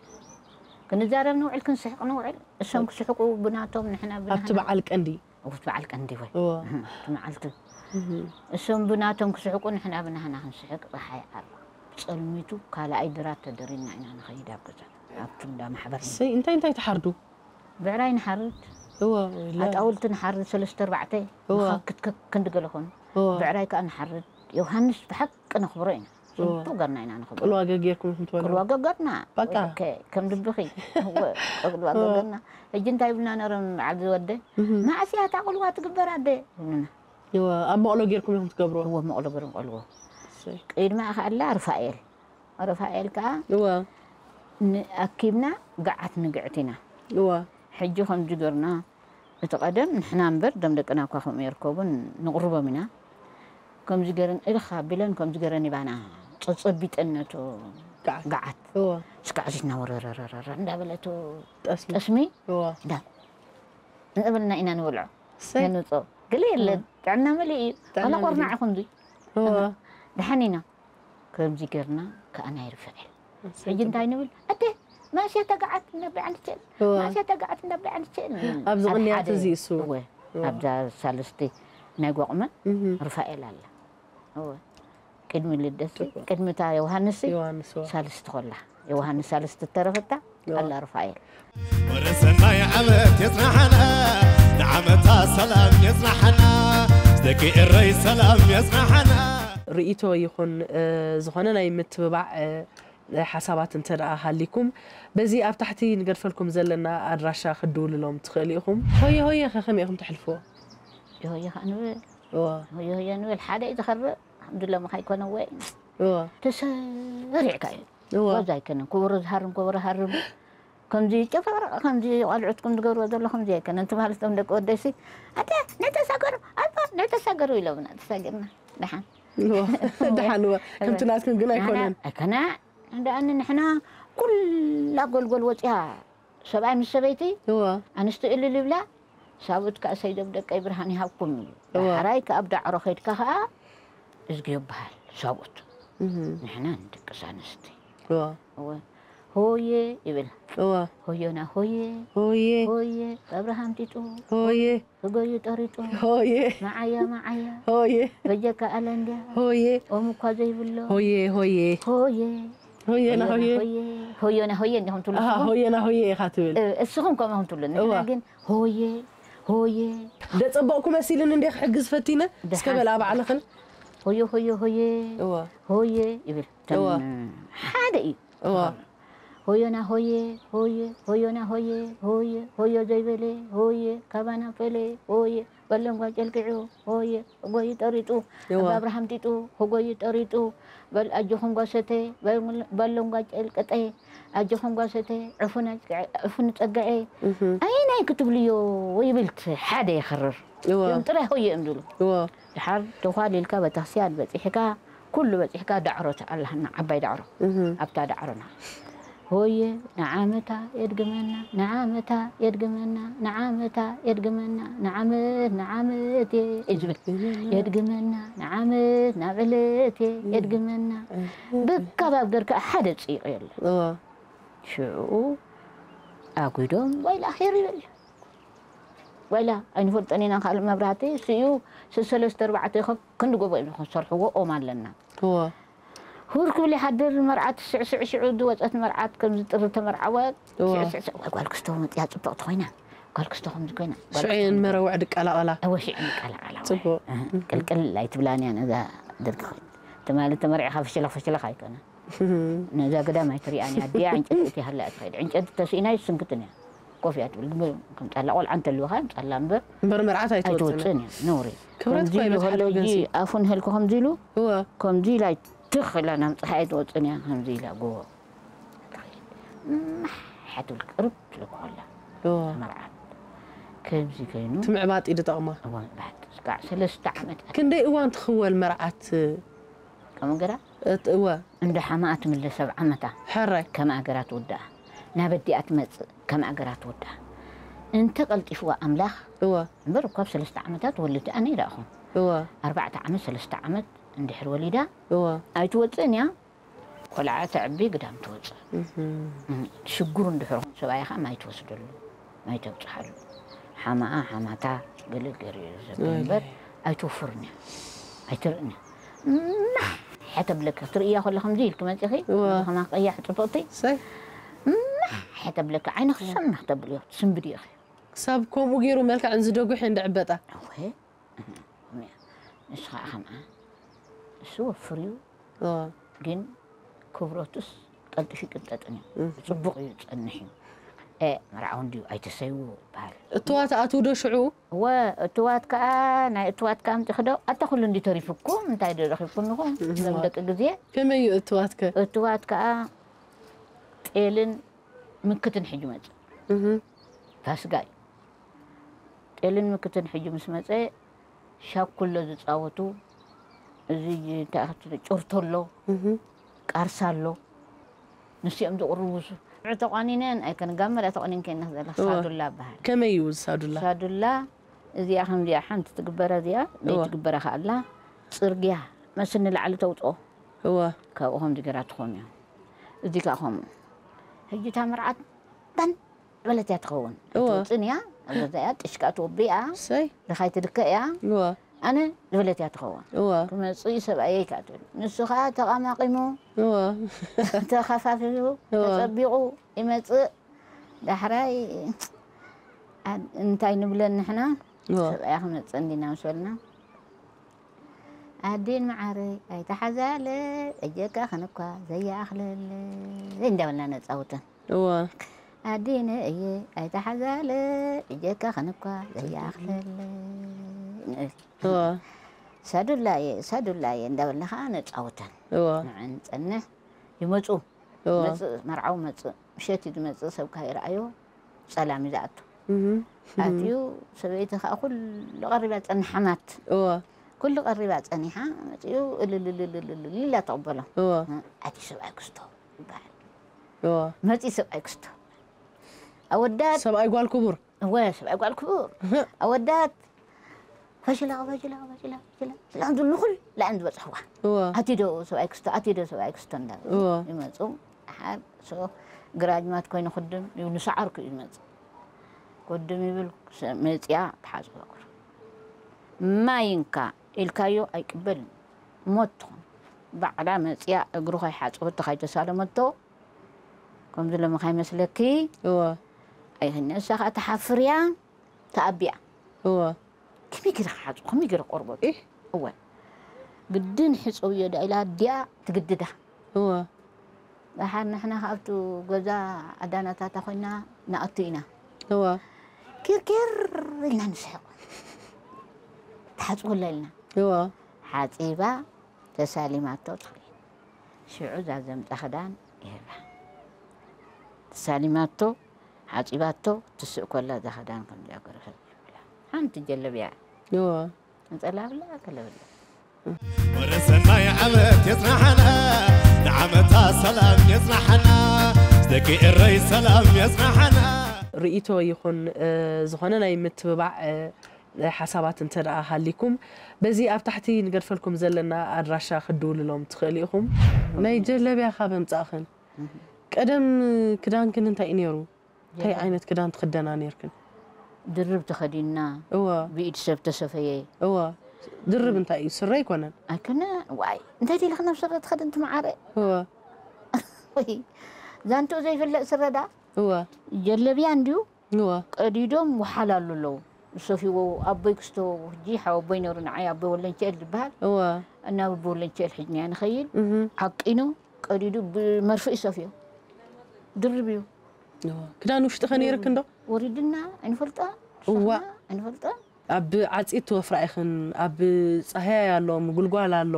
ክንዛረብ ንውዕል ክንስሕቕ ንውዕል እሶም ክስሕቁ ብናቶም ንሕና ኣብቲ ብናህና በዓል ቀንዲ ኣብቲ በዓል ቀንዲ ወይ እዋ እቲ መዓልቲ እህ እሶም ብናቶም ክስሕቁ ንሕና ብናህና ክንስሕቅ ፀሓይ ዓርባ ፀልሚቱ ካልኣይ ድራት ተደሪና ኢና ንኸይድ ኣብ ገዛ ኣብቲ እንዳ ማሕበር እሰይ እንታይ እንታይ ትሓርዱ ብዕራይ ንሓርድ እዋ ወይላ ኣጣውልቲ ንሓርድ ሰለስተ ኣርባዕተ እዋ። መኻክት ከ- ክንዲ ገለ ኾኑ እዋ። ብዕራይ ከዓ ንሓርድ ዮሃንስ ብሓቂ ነኽብሮ ኢና ጽቡቕ ገርና ኢና ንኽብሮ ቅልዋ ገጌርኩም ኢኹም ትበልዑ ቅልዋ ገገርና በቃ። ኦኬ፣ ከም ልብኺ እወ፣ ቅልዋ እዋ። ገገርና ሕጂ እንታይ ይብልና ነሮም በዓል ዝወደ እህ። መዓስ እያ እታ ቅልዋ ትግበር ኣደ ይብሉና እዋ፣ ኣብ መቕሎ ጌርኩም ኢኹም ትገብርዎ እወ መቕሎ ገርም ቀልዎ እሰይ። ቅድማ ከኣላ ርፋኤል ራፋኤል ከኣ እወ ንኣኪብና ገዓት ንግዕት ኢና። እወ ሕጂ ከምዚ ገርና እቲ ቀደም ንሕና እምበር ደም ደቅና እኳ ከምኡ የርከቡን ንቕርቦም ኢና። ከምዚ ገረን እልኽ ኣቢለን ከምዚ ገረን ይባና ጸጸቢጠን ነቱ ገዓት። ገዓት እወ እስካዕ እዚትና ወረረረረረ እንዳበለቱ ጠስሚ ጠስሚ እወ እንዳ ንእብልና ኢና ንበልዖ እሰይ ነንጾ ገለ የለ እወ ጥዕና መሊእ እዩ ጥዕና ዋላ መሊእ። ቆርናዕ ይኹን ዙይ እወ ደሓን ኢና። ከምዚ ጌርና ከኣ ናይ ርፍዕል ሕጂ እንታይ ንብል ኣደ ማእስያ ተጋዓት እናብልዓ ንስእን እወ። ማእስያ ተጋዓት እናብልዓ ንስእን ንብል። ኣብዚ ኣብ ቅንያት ሓደ እዚ እሱ። እወ እወ። ኣብዛ ሳልስቲ ናይ ጓቑመ እህ። ርፋኤል ኣላ እወ። ቅድሚ ልደት ጽቡቅ። ቅድሚ እታ ዮሃንስ ዮሃንስ እወ። ሳልስቲ ኮላ ዮሃንስ ሳልስቲ እተረፈታ እወ። ኣላ ርፋኤል። ወደ ሰናይ ዓመት የጽናሕና ንዓመታ ሰላም የጽናሕና ደቂ ኤረይ ሰላም የጽናሕና ርእይቶ ይኹን ዝኾነ ናይ ምትብባዕ ሓሳባት እንተ ደኣ ሃሊኩም በዚ ኣብ ታሕቲ ንገድፈልኩም ዘለና ኣድራሻ ክትድውልሎም ትኽእሉ ኢኹም። ሆየ ሆየ ኸ ከመይ ኢኹም ተሕልፍዎ? ሆየ ሆየ ኸ ንብል እወ ሆየ ሆየ ንብል ሓደ እዩ ዝኸርእ ከምዚ ሎሚ ከይኮነ ወይ እወ ተሰሪዕካ እዩ እወ ገዛ ኣይከነን ኮበሮ ዝሃርም ኮበሮ ሃርም ከምዚ ጨፈረቕ ከምዚ ቆልዑትኩም ዝገብርዎ ዘለኹም እዚ ኣይኮነን ትማሊ እቶም ደቂ ወደይሲ ኣደ ንዕተሳገሩ ኣባ ንዕተሳገሩ ኢሎምና ተሳጊርና ደሓን ደሓን እወ ከምቲ ናትኩም ግን ኣይኮነን ኣይኮነ ደኣኒ ንሕና ኩላ ጎልጎል ወፂኣ ሰብኣይ ምስ ሰበይቲ እወ ኣንስቲ እልል ይብላ ሳብኡት ከዓ ሰይዶም ደቀይ ብርሃን ይሃብኩም እዩ እወ ዳሕራይ ከኣ ኣብ ዳዕሮ ከይድካ ከዓ እዝጊ ይበሃል ሳብኡት እህ ንሕና ንድቅስ ኣንስቲ እወ እወ ሆየ ይብል እወ ሆዮና ሆየ ሆየ ሆየ ኣብርሃም ጢጡ ሆየ ህጎዩ ጠሪጡ ሆየ መዓያ መዓያ ሆየ በጀካ ኣለ እንድያ ሆየ ኦም እኳ ዘይብሎ ሆየ ሆየ ሆየ ሆየና ሆየ ሆየ ሆየና ሆየ እንዲኹም ትብሉ ኣሃ፣ እስኹም? ሆየና ሆየ ኢኻ ትብል እ፣ እስኹም ከምኡ ትብሉ ንሕና እዋ። ግን ሆየ ሆየ ደጸበቕኩ መሲልን እንደ ክሕግዝ ፈቲነ እስከ ደሓን። በላ ባዕልኽን ሆየ ሆየ ሆየ እዋ ሆየ ይብል እዋ። ሓደ እዩ እዋ ሆዮና ሆየ ሆየ ሆዮና ሆየ ሆየ ሆዮ ዘይበለ ሆየ ካባና ፈለ ሆየ በለንጓ ጨልቂዑ ሆየ ህጎዩ ጠሪጡ እዋ። ኣብ ኣብርሃም ጢጡ ህጎዩ ጠሪጡ በል ኣጆኹም ጓሰተ በለንጓ ጨልቅጠ ኣጆኹም ጓሰተ ዕፉን ኣጭቅዐ- ዕፉን ጸግዐ እህ። ኣይናይ ክትብልዮ ይብል እቲ ሓደ የኽርር እዋ። እዮም ጥራይ ሆየ እዮም ዝብሉ እዋ። ድሓር ተዃሊልካ ቤተክርስትያን በጺሕካ ኩሉ በጺሕካ ዳዕሮ ትኣላህና ዓባይ ዳዕሮ እህ። ኣብታ ዳዕሮና ሆየ ንዓመታ የድግመና ንዓመታ የድግመና ንዓመታ የድግመና ንዓመት ንዓመት እየ እዩ ዝብል የድግመና ንዓመት ናብ ዕለት እየ የድግመና ብካባብ ገርካ ሓደ ፅይቕ የለ እዋ። ሽዑ ኣጒዶም ዋይላ ኣኼር ይበል እዩ ዋይላ ኣይንፈልጦን ኢና ካልእ መብራህቲ ስዩ ሰለስተ ኣርባዕተ ይኸብ ክንዲ ጎቦ እዮም ዝሰርሕዎ ኦም ኣለና እዋ። ሁር ክብል ይሓድር መርዓት ስዕስዕ ሽዑ ዝወፀት መርዓት ከምዚ ጥሪ ተመርዓወ እዋ። ስዕስዕ ስዕ ወይ ጓል ክስቶ መፅያ ፅብቕቲ ኮይና ጓል ክስቶ ከምዚ ኮይና ጓል ሽዑ ክስቶ የን ከምዚ መረውዕ ድቃላቐላ እወ ሽዑ ይቀላቀላ ጽቡቕ። ቅልቅል ኣይትብላን እያ ነዛ ደርጊ ኮይና ትማሊ ተመርዒኻ ፍሽለኽ ፍሽለኽ ኣይኮነ። ነዛ ግዳም ኣይትሪኣን እያ። ኣዲኣ ዕንጨቲ እቲ ሃላ እያ ትኸይድ። ዕንጨቲ ተስኢና ይስንክትን እያ። ኮፍ እያ ትብል። ግን ከም ጻላ ቆልዓ እንተልዩኻ፣ ከም ጻላ እምበር እምበር መርዓት ኣይትወጽእን። ኣይትወጽእን እያ። ነውሪ። ክብረት ከምዚ እኮ እዩ ኢሉ በዝሓ ከሎ ወገን ሕጂ ሲ። ኣፉ ንህልኩ ከምዚ ኢሉ፣ እወ። ከምዚ ኢላ ትኽ ኢላ ናብ ጸሓይ ኣይትወጽእን እያ። ከምዚ ኢላ ጎቦ። ማሕ ትብል ቅርብ ትብል ከላ። እወ። መርዓት። ከምዚ ኮይኑ። እቲ ምዕባጥ እዩ ዝጠቕማ። እወ፣ ምዕባጥ። እስካዕ ሰለስተ ዓመት። ክንደይ እዋን ትኽወል መርዓት? ከምኡ ገራ? እት-፣ እወ። እንደ ሓማኣ ትምለስ ኣብ ዓመታ። ሕራይ። ከም ኣገራ ትውዳኣ። ናብ ኣዲኣ ትመጽእ፣ ከም ኣገራ ትውዳኣ። እንተ ቀልጢፍዋ ኣምላኽ፣ እወ። እምበር እኳ ኣብ ሰለስተ ዓመታት ወልድ ኣነ ይረኣኹም። እወ። ኣርባዕተ ዓመት፣ ሰለስተ ዓመት እንድሕር ወሊዳ፣ እወ። ኣይትወጽእን እያ። ቆልዓ ተዕቢ ግዳም ትወጽእ። እህም። እም፣ ሽጉር እንድሕር ኾን ሰብኣይ ኸዓ ማይ ትወስደሉ፣ ማይ ተብጽሓሉ። ሓማኣ ሓማታ ገለ ገይሩ እዩ ዘብል ወይለይ። እምበር ኣይትወፍርን እያ። ኣይትርእን እያ። ማሕ ተብለካ ክትርእያ ከሎ ከምዚ ኢልኪ መጺኺ፣ እወ። ከማ ቀያሕ ጽብቕቲ። ሰይ። ማሕ ተብለካ ዓይንኺ ሰማኽ ተብልዮ፣ ትስንብዲ ኢኺ። ክሳብ ከምኡ ገይሩ መልክዐን ዝደጉሕ እንድዕበጣ። እወ። ንሱ ኸዓ ከምኣ። ንሱ ወፍር እዩ። እወ። ግን ክብረቱስ ቀልጢፉ ይቅንጠጥን እዩ። እህ። ጽቡቕ እዩ ዝጸንሕ እዩ። እ፣ መርዓዊ እንድዩ ኣይተሰይዎ ይበሃል። እትዋት ኣትዉ ዶ ሽዑ? እወ፣ እትዋት ከኣ፣ ናይ እትዋት ከኣ ኣምጺኺ ዶ? ኣታ ኩሉ እንዲ ተሪፉኩም፣ እንታይ ዶ ረኺብኩምኹም? እህ። እዞም ደቂ ግዜ። ከመይ እዩ እትዋት ከ? እትዋት ከኣ ጤልን ምክትን ሒዙ መጽእ። እህ። ፋስጋ እዩ። ጤልን ምክትን ሒዙ ምስ መጸ፣ ሻኩሎ ዝጻወቱ፣ እዚ እንታይ ክትብሉ፣ ጭርቶ ኣሎ፣ እህ። ቃርሳ ኣሎ። ንሲኦም ዝቕርቡ ሱ-፣ ተቋኒነን ኣይከን፣ ጋመ ደኣ ተቆኒንከ ኢንኽ ዘለኽ፣ እወ። ሳዱላ ይበሃል። ከመይ እዩ እዚ ሳዱላ? ሳዱላ እዚኣ ከምዚኣ ሓንቲ ትግበራ፣ እዚኣ እወ። ዘይትግበራ ከኣላ፣ ጽርግያ መስል ንላዕሊ ተውጽኦ። እወ። ካብኡ ከምዚ ገራ ትኾኑ እዮም። እዚ ከኣ ከምኡ። ሕጂ እታ መርዓት ባን በለት እያ ትኸውን። እወ። ኣይትወጽእን እያ፣ ኣብ ገዛ እያ፣ ጥሽቃ ትወቢ እያ፣ ሰይ። ልኻይ ትልከ እያ። እወ። ኣነ ዝበለት እያ ትኸውን። እወ። ክመጽእ እዩ ሰብኣየይ ከኣ ትብል። ንሱ ከኣ ተቓማቒሙ፣ እወ። ተኸፋፊሉ፣ እወ። ተጸቢቑ ይመጽእ። ዳሕራይ፣ ኣ-፣ እንታይ ንብለን ንሕና? እወ። ሰብኣያ ክመጽእ እንዲና ምስ በልና፣ ኣዴን መዓረይ ኣይተሓዛለ፣ እጀካ ክንኳ ዘየኣኽለለ እንዳበልና ነጻውተን። እወ። ኣዴነ እየ ኣይተሓዛለ፣ እጀካ ክንኳ ዘየኣኽለለ ንብል። እወ። ሳዱላ እየ፣ ሳዱላ እየ እንዳበልና ኸዓ ነጻውተን። እወ። ንዕን ጸንሕ ይመጹ። እወ። መጽእ፣ መርዓዊ መጽእ። ምሸት እዩ ዝመጽእ፣ ሰብ ካይረኣዮ ጸላም እዩ ዝኣቱ። እህ። ኣትዩ፣ ሰበይቲ ኸኣ ኩሉ ቀሪባ ጸኒሓ ማት። እወ። ኩሉ ቀሪባ ጸኒሓ፣ መጺኡ እልልልልልልል ኢላ ተቐበሎ። እወ። ኣቲ ሰብኣይ ክስቶ ይበሃል። እወ። መጺ ሰብኣይ ክስቶ። ኣወዳት ሰብኣይ ጓል ክቡር። እወ፣ ሰብኣይ ጓል ክቡር። ኣወዳት ፈሽላ፣ ፈሽላ፣ ፈሽላ፣ ፈሽላ፣ ፈሽላ፣ ዝብሉ ኩላን ዝበጽሕዋ። እወ። ኣቲ ዶ ሰብኣይ ክስቶ፣ ኣቲ ዶ ሰብኣይ ክስቶ እንዳበሉ እወ። ይመጹ። ደሓር ሶ ግራጅማት ኮይኑ ክድም ይብሉ፣ ሰዓርኩ እዩ ዝመጽእ። ክድም ይብል፣ ሰ-፣ መጽያ ትሓጽቦ። ማይ እንካ ኢልካዮ ኣይቅበልን። ሞት ትኹን። ባዕላ መጽያ እግሩ ከይሓጸበቶ ከይተሳለመቶ፣ ከምዚ ሎሚ ከይመስለኪ። እወ። ኣይህነ፣ እሳ ኸኣ ትሓፍር እያ፣ ትኣቢ እያ። እወ። ከመይ ገይረ ክሓጽቦ? ከመይ ገይረ ክቆርቦ? ኢህ። እወ። ግድን ሕጸውዮ ዳ ኢላ ኣዲኣ ትግድዳ። እወ። ደሓር ንሕና ከኣ ኣብቱ ገዛ ኣዳናታታ ኮይና ንኣቱ ኢና። እወ። ኪርኪር ኢልና ንስሕቕ። ትሓጽበላ ኢልና። እወ። ሓጺባ ተሳሊማቶ ትኸይድ። ሽዑ እዛ ዘምጻ ክዳን ይህባ። ተሳሊማቶ፣ ሓጺባቶ፣ ትስእ ኮላ እዛ ክዳን ከምዚኣ ገርፈት ይብላ። ሓንቲ ጀለብያ። እወ። ነጸላ ብላ፣ ከለብላ። ወረ ሰናይ ዓመት የጽናሓና፣ ንዓመታ ሰላም የጽናሓና፣ ደቂ ኤረይ ሰላም የጽናሓና። ርእይቶ ይኹን፣ እ፣ ዝኾነ ናይ ምትብባዕ፣ እ፣ ሓሳባት እንተ ደኣ ሃሊኩም፣ በዚ ኣብ ታሕቲ ንገድፈልኩም ዘለና ኣድራሻ ክትድውልሎም ትኽእሉ ኢኹም። ናይ ጀለብያ ካብ ኣምጻእኽን፣ ቀደም ክዳንክን እንታይ እዩ ነይሩ? እንታይ ጀለብያ። ዓይነት ክዳን ትኽደና ነይርክን? ድርብ ተኸዲንና፣ እወ። ብኢድ ሰብ ተሰፈየ። እወ። ድርብ እንታይ እዩ? ስረ ኣይኮነን? ኣይኮነ፣ ዋይ፣ እንታይ ኢልክ ናብ ስረ ትኸድን ትመዓረ? እወ። ወይ፣ ዛንትኡ ዘይፍለጥ ስረ ዳ? እወ። ጀለብያ እንድዩ? እወ። ቀዲዶም ወሓላሉ ኣለዉ። ሰፊዎ ኣቦይ ክስቶ ሕጂ ሓወቦይ ነሩ ንዓይ ኣቦይ ወለንቸኤል ዝበሃል እወ እናብ ኣቦይ ወለንቸኤል ሕጅና ንኸይድ እህ ዓቂኑ ቀዲዱ ብመርፍእ ይሰፍዮ ድርብ እዩ እወ ክዳን ውሽጥኸ ነይርክ እንዶ ወሪድና ኣይንፈልጦ እዋ። ኣይንፈልጦ ኣብ ዓፂት ትወፍራ ኢኽን ኣብ ፀሃያይ ኣሎ ምጉልጓል ኣሎ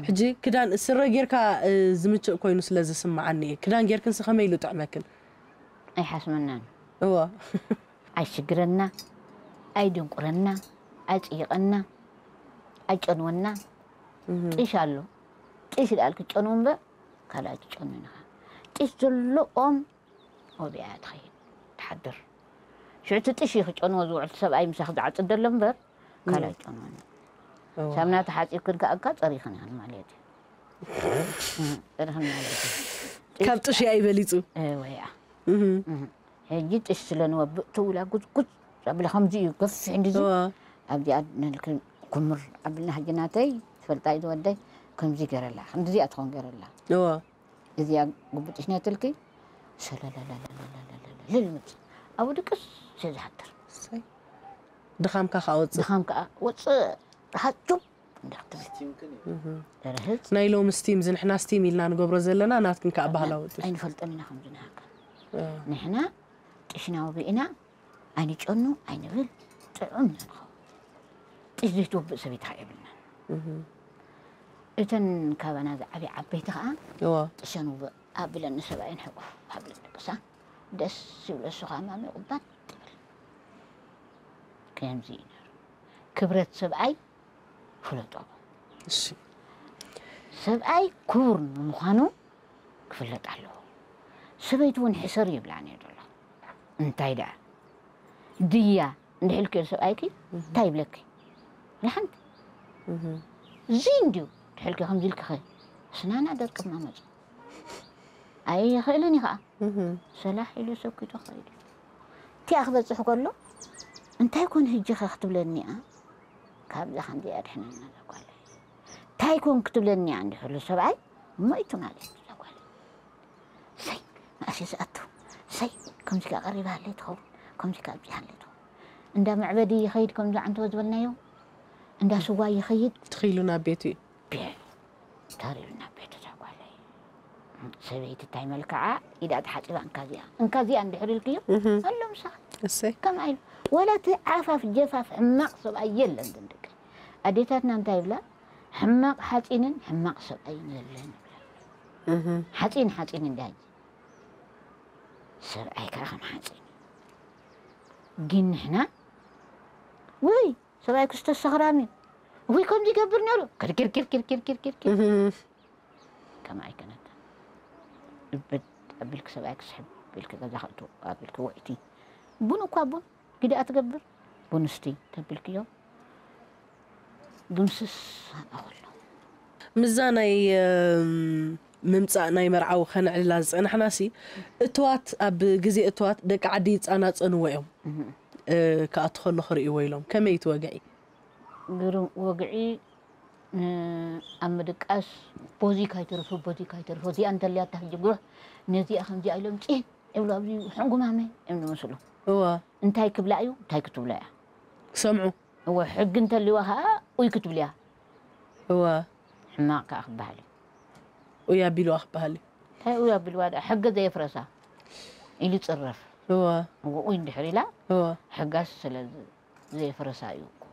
ሕጂ ክዳን ስረ ጌርካ እ፣ ዝምችእ ኮይኑ ስለ ዝስምዓኒ እየ ክዳን ጌርክንስ ከመይ ኢሉ ጥዕመክን ኣይሓስመናን እወ ኣይሽግረና ኣይድንቁረና ኣይፅይቐና ኣይጨንወና ጢሽ ኣሎ ጢሽ ደኣል ክጨንው እምበር ካልኣይ ትጨኑ ኢኻ ጢሽ ዘሎ ኦም ወቢኣ ትኸይድ ትሓድር ሽዕቲ ጢሽ እዩ ክጨንዎ ዝውዕል ሰብኣይ ምሳኽ ዝዓፅድ ዘሎ እምበር ካልኣይ ጨንወኒ ሳምና ተሓፂብክን ከኣካ ፀሪኽን ኢኽን ማለት እዩ ፀሪኽን ማለት እዩ ካብ ጥሽያ ይበሊፁ ወያ ሕጂ ጥሽ ስለ ንወብእ ትውላ ጉዝጉዝ ኣብለ ከምዚ እዩ ገፊሕ እንዲዚ ኣብዚኣ ነልክ ኩምር ኣብልና ሕጂ ናተይ ትፈልጣ እዩ ዝወደይ ከምዚ ገረላ ከምዚኣ ትኾን ገረላ እወ እዚኣ ጉብጥሽ ነትልኪ ሰለለለለለለለልምፅ ኣብኡ ድቅስ ዝሓድር እሰይ። ድኻምካ ከዓ ወፅእ ድኻም ከዓ ወፅእ ሃቱብ እንዳክትብል ደረህፅ ናይ ሎሚ ስቲም ዝንሕና ስቲም ኢልና ንገብሮ ዘለና ናትክን ከዓ ባህላዊ ጥሽ ኣይንፈልጦም ኢና ከምዚ ንሃከል ንሕና ጥሽና ወቢእና ኣይንጨኑ ኣይንብል ጥዑም ኢና ንኸውን ጥሽ ዘይትወብእ ሰበይቲ ከዓ የብልናን እተን ካባና ዝዓብያ ዓበይቲ ከዓ እወ ጥሸን ውብእ ኣብለኒ ሰብኣይን ሕቁፍ ኣብለኒ ቅሳ ደስ ይብሎ እሱ ከዓ ማሚ ቁባት ትብል ከምዚ እዩ ነሩ ክብረት ሰብኣይ ፍለጦ እሺ ሰብኣይ ክቡር ንምዃኑ ክፍለጥ ኣለዎ ሰበይቲ እውን ሕሰር ይብላን እየ ዘሎ እንታይ ደኣ ድያ እንድሕልክዮ ሰብኣይኪ እንታይ ይብለኪ ንሓንቲ እዚ እንድዩ ድሕልኪ ከምዚ ኢልክኸ ስናና ደርቅማ መፁ ኣይኽእልን እዩ ከዓ ሰላሕ ኢሉ ሰኪቱ ክኸይድ እዩ እቲኣ ክበፅሕ ከሎ እንታይ ኮን ህጂ ኸ ክትብለኒ እያ ካብዛ ከምዚኣ ድሕነና ዘጓለ እንታይ ኮን ክትብለኒ እያ እንድሕሉ ሰብኣይ ሞይቱ ማለት እዩ ዘጓለ ሰይ መኣስ ዝኣቱ ሰይ ከምዚ ከ ቀሪባ ሃለ ትኸውን ከምዚ ከ ኣብዚሓ ሃለ ትኸውን እንዳ መዕበዲ ይኸይድ ከምዚ ዓንተወ ዝበልናዮ እንዳ ስዋ ይኸይድ ትኽኢሉ ናብ ቤቱ እዩ ታሪሉ ናብ ቤቱ ተጓለይ ሰበይቲ እንታይ መልክዓ ኢዳ ተሓፂባ እንካዚኣ እንካዚኣ እንድሕር ኢልክዮ ኣሎ ምሳኻ እሰይ ከምኣ ኢሉ ወላ እቲ ዓፋፍ ጀፋፍ ሕማቕ ሰብኣይ የለን ዝንድቂ ኣዴታትና እንታይ ይብላ ሕማቕ ሓፂንን ሕማቕ ሰብኣይን የለን ይብላ ሓፂን ሓፂን እንዲ ሕጂ ሰብኣይ ከዓ ከም ሓፂን ግን ንሕና ውይ ሰብኣይ ክስተሰኽራም እዩ ውይ ከምዚ ይገብር ነሩ ክርክርክርክርክርክርክር ከም ኣይከነታ እብድ ኣቢልክ ሰብኣይ ክስሕብ ቢልክ ገዛ ክእቱ ኣቢልክ ውዕቲ ቡን እኳ ቡን ግዲ ኣትገብር ቡን እስቲ ተቢልክዮ ድምስስ ኣበኸሎ ምዛ ናይ ምምፃእ ናይ መርዓዊ ከነዕልላ ዝፀናሕናሲ እትዋት ኣብ ግዜ እትዋት ደቂ ዓዲ ይፃናፀንዎ እዮም ክኣቱ ከሎ ክርእይዎ ኢሎም ከመይ እቲ ወግዒ ግርም ወግዒ ኣብ ምድቃስ ቦዚ ካይተርፎ ቦዚ ካይተርፎ እዚኣ እንተልያ ታሕጂ ጉሕ ነዚኣ ከምዚኣ ኢሎም ጭን ይብሉ ኣብዚ ሕንጉማመ እዮም ዝመስሉ እወ እንታይ ክብላ እዩ እንታይ ክትብሎ እያ ክሰምዑ እወ ሕጊ እንተልዋ ከዓ ኡይ ክትብልያ እወ ሕማቕ ከዓ ክበሃል እዩ ኡይ ኣቢልዋ ክበሃል እዩ እንታይ ኡይ ኣቢልዋ ደኣ ሕጊ ዘየፍረሳ ኢሉ ይፅረፍ እወ እወ ኡይ እንድሕር ኢላ እወ ሕጋስ ስለ ዘየፍረሳ እዩ እኮ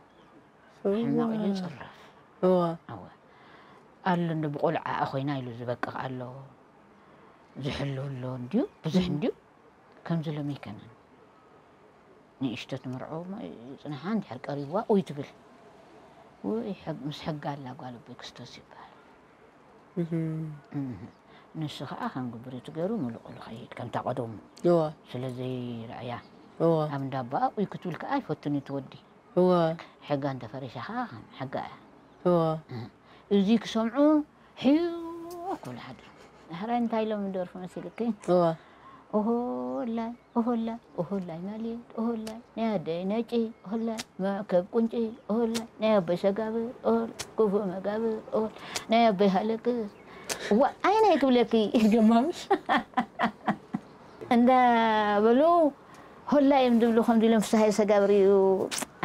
ሕማቕ ኢሉ ይፅረፍ እወ ኣወ ኣሎ እንዶ ብቆልዓ ኮይና ኢሉ ዝበቅቕ ኣሎ ዝሕሉ ኣሎ እንድዩ ብዙሕ እንድዩ ከምዚ ሎም ይከነን ንእሽቶ ትምርዖ እሞ ይፅንሓ እንድሕር ቀሪብዋ ኡይ ትብል ውይ ሕግ- ምስ ሕጋ ኣላ ጓል ኣቦይ ክስቶስ ይበሃል እህ። ንሱ ከዓ ከም ግብሪ ትገሩ ምሉቕሉ ኸይድ ከምታ ቀደሙ እወ ስለ ዘይረኣያ እወ ኣብ እንዳቦኣ ኡይ ክትብል ከዓ ኣይፈቱን እዩ ትወዲ እወ ሕጋ እንተፈሪሻ ከዓ ከም ሕጋ እያ እወ እዚ ክሰምዑ ሕዩ ክብሉ ሓድሩ ዳሕራይ እንታይ ኢሎም ዝደርፉ መሲልኪ እወ ኦሆላይ ኦሆላይ ኦሆላይ ማለት ኦሆላይ ናይ ኣደይ ነጪ ኦሆላይ መከብ ቁንጪ ኦሆላይ ናይ ኣቦይ ሰጋብር ኦሆላይ ክፉእ መጋብር ኦሆላይ ናይ ኣቦይ ሃለቅስ እዋ ኣይናይ ክብለኪ ገማምሽ እንዳ በሉ ሆላ እዮም ዝብሉ ከምዚ ኢሎም ፍስሃይ ሰጋብር እዩ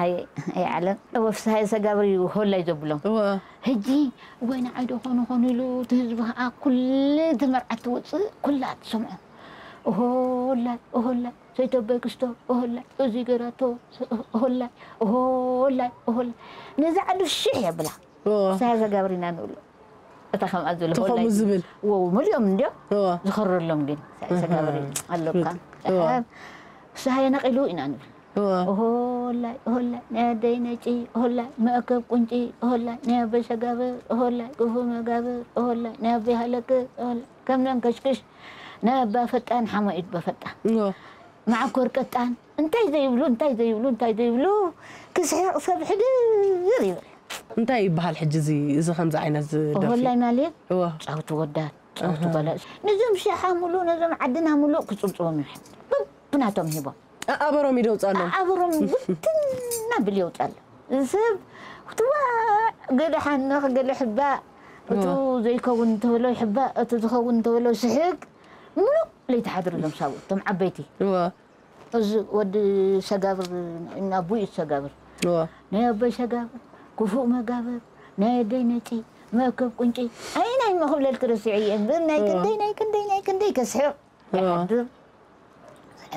ኣይ ኣይ ዓለም፣ እወ ፍስሃየ ሰጋብር እዩ ሆላይ ዘብሎም። እወ። ሕጂ ወይ ንዓይ ዶ ኾኑ ኾኑ ኢሉ እቲ ህዝቢ ኸዓ ኩሉ እቲ መርዓት ትወፅእ ኩላ ትሰምዖ። ኦሆላይ ኦሆላይ ሰይተበይ ክስቶ ኦሆላይ እዚ ገራቶ ኦሆላይ ኦሆላይ ኦሆላይ ነዛ ዓዱ ሽሕ የብላ። እወ። ፍስሃየ ሰጋብር ኢና ንብሎ። እታ ከምኣ ዝበለ እቲ ከምኡ ሆላይ ዝብል። ወው፣ ምልኦም እንድዮም እወ። ዝኸረሎም ግን። እህ። ሰጋብር ኣሎ እኳ። እወ። ፍስሃየ ነቒሉ ኢና ንብል። እወ። ኦሆላይ ኦሆላይ ናይ ኣደይ ነጪ ኦሆላይ መእከብ ቁንጪ ኦሆላይ ናይ ኣበይ ሰጋብር ኦሆላይ ክፉ መጋብር ኦሆላይ ናይ ኣበይ ሃለክ ኦሆላይ ከም መንከሽክሽ ናይ ኣባ ፈጣን ሓሞ ኢድ በፈጣን እወ። መዓኮር ቀጣን እንታይ ዘይብሉ እንታይ ዘይብሉ እንታይ ዘይብሉ ክስሕቕ ሰብ ሕድር ይብል። እንታይ ይበሃል ሕጂ እዚ እዚ ከምዚ ዓይነት ዝደርፊ? ኦሆላይ ማለት እወ። ጫውቲ ወዳት ጫውቲ ኣሃ። ጓላት ነዞም ሸሓ ሙሉእ ነዞም ዓድና ሙሉእ ክጽብጽቦም ይውሕድ። ብናቶም ሂቦም። ኣኣበሮም ኢደ ውጻሎም። ኣኣበሮም ብትና ብል የውጻሎም። ሰብ ክትዋዕ ገለ ሓንኽ ገለ ሕባእ እቱ እወ። ዘይከውን እንተበሎ ይሕባእ እቱ ዝኸውን እንተበሎ ስሕግ ሙሉእ ለይቲ ሓድሩ እዞም ሳቡ እቶም ዓበይቲ። እወ። እዚ ወዲ ሰጋብር ናቡኡ ሰጋብር እወ። ናይ ኣቦይ ሰጋብር ክፉእ መጋብር ናይ ኣደይ ነጪ መእከብ ቁንጪ ኣይናይ መኽብለልክ ረሲዐ እየ እምበር ናይ እወ። ክንደይ ናይ ክንደይ ናይ ክንደይ ከስሕቕ እወ። ይሓድር።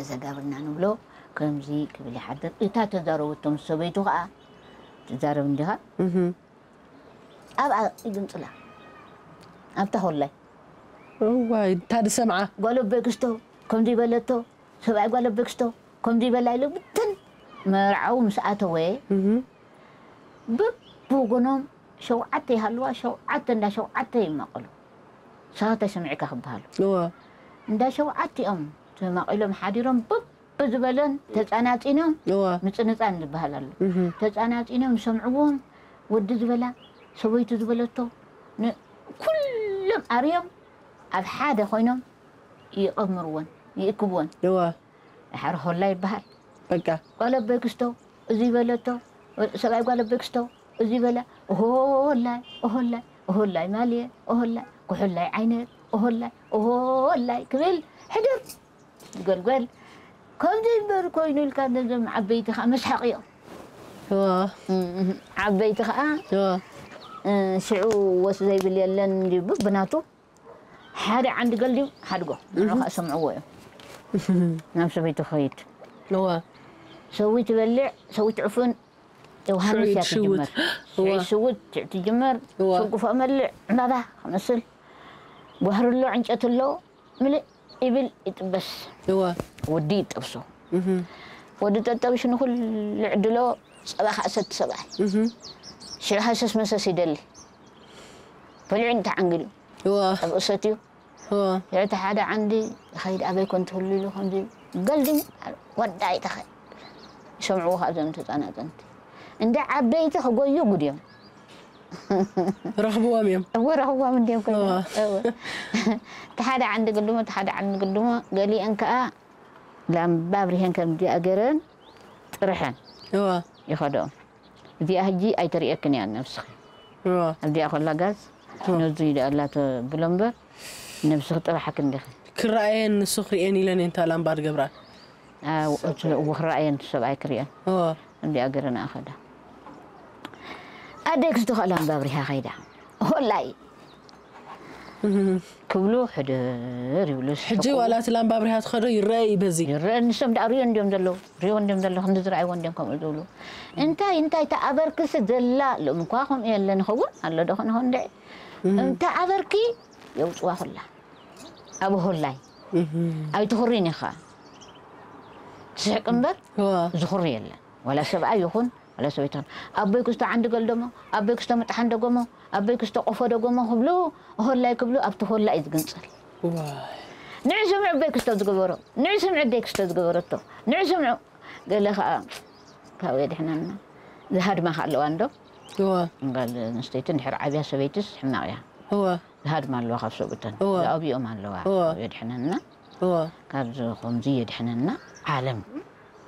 ሰጋብርና ንብሎ ከምዚ ክብል ይሓድር። እታ ተዛረበቶ ምስ ሰበይቱ ኸዓ ትዛረብ እንዲኻ እህ። ኣብኣ ይግምፅላ ኣብታ ኾላይ እዋይ እንታ ድሰምዓ ጓል ኣቦይ ክስቶ ከምዚ በለቶ ሰብኣይ ጓል ኣቦይ ክስቶ ከምዚ በላ ኢሉ ብትን መርዓዊ ምስ ኣተወ እህ። በብወገኖም ሸውዓተ ይሃልዋ ሸውዓተ እንዳ ሸውዓተ ይማቐሉ። ንስኻ ተሰሚዕካ ክበሃሉ እወ። እንዳ ሸውዓቲኦም ተማቒሎም ሓዲሮም በብዝበለን ተፃናፂኖም እወ። ምፅንፃን ዝበሃል ኣሎ። እህ። ተፃናፂኖም ዝሰምዕዎም ወዲ ዝበላ ሰበይቱ ዝበለቶ ን- ኩሎም ኣርዮም ኣብ ሓደ ኮይኖም ይቐምርወን ይእክብወን። እወ። ድሓር ሆላ ይበሃል። በቃ። ጓል ኣቦይ ክስቶ እዚ በለቶ፣ ሰብኣይ ጓል ኣቦይ ክስቶ እዚ በለ፣ ኦሆላይ፣ ኦሆላይ፣ ኦሆላይ ማልየ፣ ኦሆላይ፣ ኩሕላይ ዓይነት፣ ኦሆላይ፣ ኦሆላይ ክብል ሕድር ዝገልገል። ከምዚ እምበር ኮይኑ ኢልካ ነዞም ዓበይቲ ከዓ መስሓቕ እዮም። እወ። እም፣ ዓበይቲ ከዓ እወ። እ፣ ሽዑ ወስ ዘይብል የለን እንዲ ብናቱ ሓደ ዓንዲ ገልዲም ሓድጎ ንዑ እህ። ከዓ ሰምዕዎ እዮም። ናብ ሰበይቲ ክኸይድ እወ። ሰዊት ትበልዕ ሰዊት ትዕፍን ዮሃንስ ሽዑ እያ ትሽውት። ትጅመር። ሽዑ እወ። ሽውት ሽዑ ትጅመር እወ። ስንቁፎ መልዕ ዕምባባ ክመስል ጓህሪ ኣሎ ዕንጨት ኣሎ ምልእ ይብል ይጥበስ እወ። ወዲ ይጠብሶ እህ። ወዲ ጠጠብሽ ንኩሉ ዕድሎ ጸባ ክኣሰቲ ሰብኣይ እህ። ሽዑ ሃሰስ መሰስ ይደሊ በሊዑ እንተዓንግሉ እወ። ኣብ እሰት እዩ እወ። ሽዑ እቲ ሓደ ዓንዲ ይኸይድ ኣበይ ኮን ትህሉ ኢሉ ከምዚ ገልድም ወዳ ኣይተኸ ይሰምዕዎ ካብ ዘም ተፃናፀንቲ እንደ ዓበይቲ ክጎዩ ጉድ እዮም ረኽብዎም እዮም እወ ረኽብዎም እንዲዮም ከ እወ። እወ። እቲ ሓደ ዓንዲ ግድሞ እቲ ሓደ ዓንዲ ግድሞ ገሊአን ከዓ ላምባ ኣብሪሀን ከምዚ ኣገረን ጥርሐን እወ። ይኸደኦም እዚኣ ሕጂ ኣይተርእየክን እያ ነብስኺ እወ። ኣብዚኣ ኮላ ጋዝ እወ። ነዙ ይደኣላ ተብሎ እምበር ነብስኺ ጥራሓክ እንዲኺ ክረኣየን ንሱ ክርእየን ኢለን እየን እታ ላምባ ዝገብራ እወ ክረኣየን ሰብኣይ ክርእየን እወ። ኣብዚኣ ገረን ኣኸዳ ኣደይ ክስቶ ከዓ ላምባ ኣብሪሃ ኸይዳ ሆላይ እህ። ክብሉ ሕድር ይብሉ ሕጂ ዋላ እቲ ላምባ ኣብሪሃ ትኸዶ ይረአ እዩ በዚ ይረአ ንሶም ደኣ ሪኦ እንዲዮም ዘለዉ ሪኦ እንዲዮም ዘለዉ ክንዲ ዝረኣይዎ እንዲዮም ከምኡ ዝብሉ እንታይ እንታይ ተኣበርክሲ ዘላ ሎም እኳ ከምኡ የለ ንኸውን ኣሎ ዶ ክንኾን ድዒ እህ። እንተ ኣበርኪ የውፅዋ ኩላ ኣብ ሆላይ እህ። ኣይትኹሪን ኢኻ ትስሕቂ እምበር እዋ። ዝኹሪ የለን ዋላ ሰብኣይ ይኹን ዋላ ሰበይቲ ይኹን ኣቦይ ክስቶ ዓንዲ ገልደሞ ኣቦይ ክስቶ ምጥሓን ደጎሞ ኣቦይ ክስቶ ቆፎ ደጎሞ ክብሉ ሆላይ ክብሉ ኣብቲ ሆላ እዩ ዝግንፀል ዋይ። ንዕ ስምዑ ኣቦይ ክስቶ ዝገበሮ ንዕ ስምዑ ኣደይ ክስቶ ዝገበረቶ ንዕ ስምዑ ገለ ከዓ ካብ የድሕነና ዝሃድማ ከ ኣለዋ እንዶ እዋ። ጓል ኣንስተይቲ እንድሕር ዓብያ ሰበይትስ ሕማቕ እያ እዋ። ዝሃድማ ኣለዋ ካብ ሰብኡተን እዋ። ዝኣብኦም ኣለዋ እዋ። ካብ የድሕነና እዋ። ካብዚ ከምዚ የድሕነና ዓለም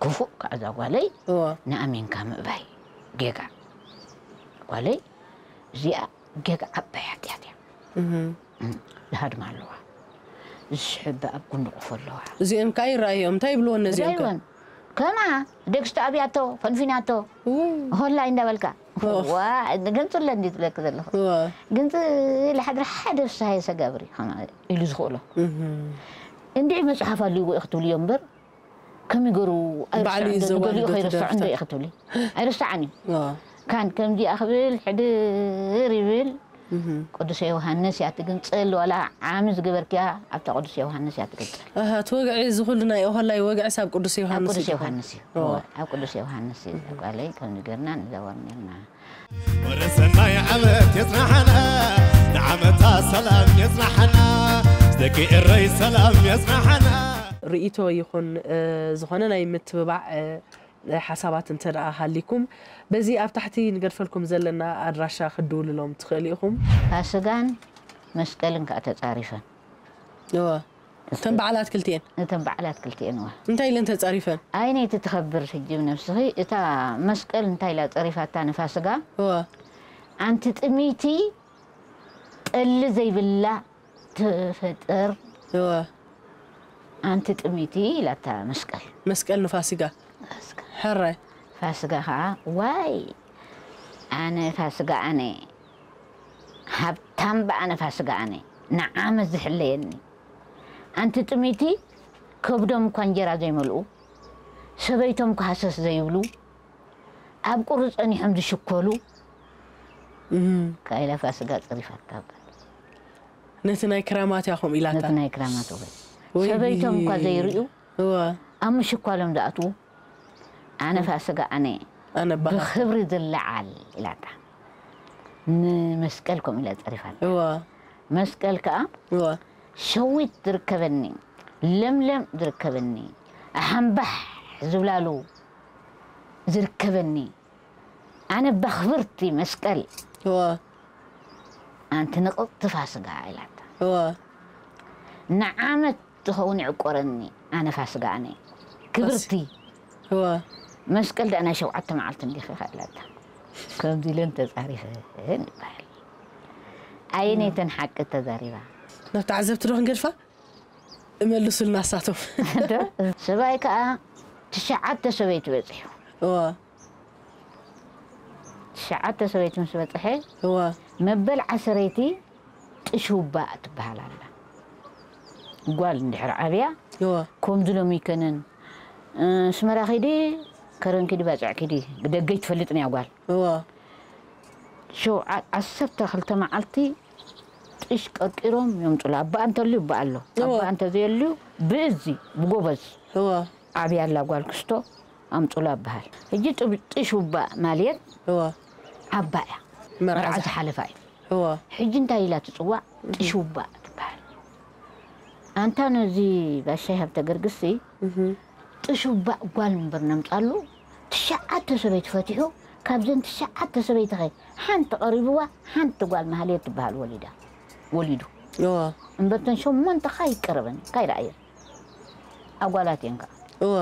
ክፉእ ከዓ እዛ ጓለይ እዋ። ንኣሚንካ ምእባይ ጌጋ ጓለይ እዚኣ ጌጋ ዓባይ ሓጢኣት እያ እህ። ዝሃድማ ኣለዋ ዝስሕባ ኣብ ጉንዲ ቆፎ ኣለዋ እዚኦም ከዓ ይረኣዮም እንታይ ይብልወን ነዚኦም ከ? ይረኣይወን ከማ ደግስቲ ኣብያቶ ፈንፊናቶ ሆላይ እንዳበልካ ዋ ገንጽለ እንዲ ትብለክ ዘለኹ ግንጽ ለሓድሪ ሓደ ፍስሃ የሰጋብሪ ከማ ኢሉ ዝኽእሎ እንዲዒ መጽሓፍ ኣልዎ ኢኽ ትብልዮ እምበር ከሚገሩ ባዕሉ እዩ ዘዋህዶ ገሊኡ ከይረስዖ እንዶ ኢኽ ትብሊ ኣይረስዓን እዩ ካን ከምዚኣ ክብል ሕድር ይብል ቅዱስ ዮሃንስ እያ ትግንጽል ዋላ ዓሚ ዝገበርክያ ኣብታ ቅዱስ ዮሃንስ እያ ትግንጽል እቲ ወግዒ እዚ ኩሉ ናይ ኦሆላይ ወግዒ ሳብ ቅዱስ ዮሃንስ ቅዱስ እዩ ዮሃንስ እዩ ኣብ ቅዱስ ዮሃንስ እዩ ጓለይ ከምዚ ገርና ንዛወር ኔርና ወረሰናይ ዓመት የጽናሓና ንዓመታ ሰላም የጽናሓና ደቂ ኤረይ ሰላም የጽናሓና ርእይቶ ይኹን ዝኾነ ናይ ምትብባዕ ሓሳባት እንተ ደኣ ሃሊኩም በዚ ኣብ ታሕቲ ንገድፈልኩም ዘለና ኣድራሻ ክድውልሎም ትኽእሉ ኢኹም። ፋስጋን መስቀልን ከኣ ተጻሪፈን። እወ። እተን በዓላት ክልቲኤን። እተን በዓላት ክልቲኤን እወ። እንታይ ኢለን ተጻሪፈን? ኣይነይቲ ትኸብር ሕጂ ብነብስኺ እታ መስቀል እንታይ ኢላ ጸሪፋታ ንፋስጋ? እወ። ኣንቲ ጥምይቲ ጠሊ ዘይብላ ትፈጠር እወ ኣንቲ ጥሚቲ ኢላታ መስቀል መስቀል ንፋሲጋ መስቀል ሕራይ ፋስጋ ከዓ ዋይ ኣነ ፋስጋ ኣነ ሃብታም በኣነ ፋስጋ ኣነ ንዓመት ዝሕለየኒ ኣንቲ ጥሚቲ ከብዶም እኳ እንጀራ ዘይመልኡ ሰበይቶም እኳ ሃሰስ ዘይብሉ ኣብ ቁሪ ጸኒሖም ዝሽኮሉ እም። ካይላ ፋስጋ ጸሪፋታ ነቲ ናይ ክራማት እያ ከምኡ ኢላታ ነቲ ናይ ክራማት እወ ወይ ሰበይቶም እኳ ዘይርእዩ እዋ ኣብ ምሽኳሎም ዝኣትዉ ኣነ ፋስጋ ኣነ ኣነ ባህ ብኽብሪ ዝለዓል ኢላታ ንመስቀል ከምኡ ኢላ ጸሪፋታ እዋ መስቀል ከኣ እዋ ሸዊት ዝርከበኒ ለምለም ዝርከበኒ ኣሓምባሕ ዝብላሉ ዝርከበኒ ኣነ በኽብርቲ መስቀል እወ ኣንቲ ንቕቕቲ ፋስጋ ኢላታ እወ ንዓመት ዝኸውን ይዕቆረኒ ኣነ ፋስጋ ኣነ ክብርቲ እወ መስቀል ደኣ ናይ ሸውዓተ መዓልቲ እንዲኺ ኢላታ ከምዚ ኢለን ተጻሪፈን ይበሃል ኣየነይተን ሓቂ ተዛሪባ ናብ ተዓዘብቲ ዶ ክንገድፋ እመልሱልና እሳቶም ሰብኣይ ከዓ ትሽዓተ ሰበይቲ በፂሑ እዋ ትሽዓተ ሰበይቲ ምስ በፅሐ እዋ መበል ዓሰረይቲ ጥሽውባእ ትበሃል ኣላ ጓል እንድሕር ዓብያ እዋ ከምዚ ሎሚ ይከነን ስመራ ኪዲ ከረን ኪዲ ባፅዕ ኪዲ ብደገ ይትፈልጥን እያ ጓል እዋ ሸውዓ ዓሰርተ ክልተ መዓልቲ ጥሽ ቀርቂሮም የምፁላ ኣባኣ እንተልዩ እባ ኣሎ እዋ ኣባኣ እንተዘየልዩ ብእዚ ብጎበዝ እዋ ዓብያ ኣላ ጓል ክስቶ ኣምፁላ ይበሃል ሕጂ ጥሽ ውባእ ማልየት እዋ ዓባ እያ መርዓ መርዓ ዝሓለፋ እዩ እዋ ሕጂ እንታይ ኢላ ትፅዋዕ ጥሽ ውባእ ትበሃል ኣንታ ነዚ ባሻይ ሃብተ ገርግስሲ ጥሹባእ ጓል እምበር ነምጻሉ ትሽዓተ ሰበይቲ ፈቲሑ ካብዘን ትሽዓተ ሰበይቲ ኸ ሓንቲ ቀሪብዋ ሓንቲ ጓል ማህሌት ትበሃል ወሊዳ ወሊዱ እዋ እምበር ተን ሸሞንተ ኸ ይቀረበን ካይረኣየን ኣጓላት እየን ከኣ እዋ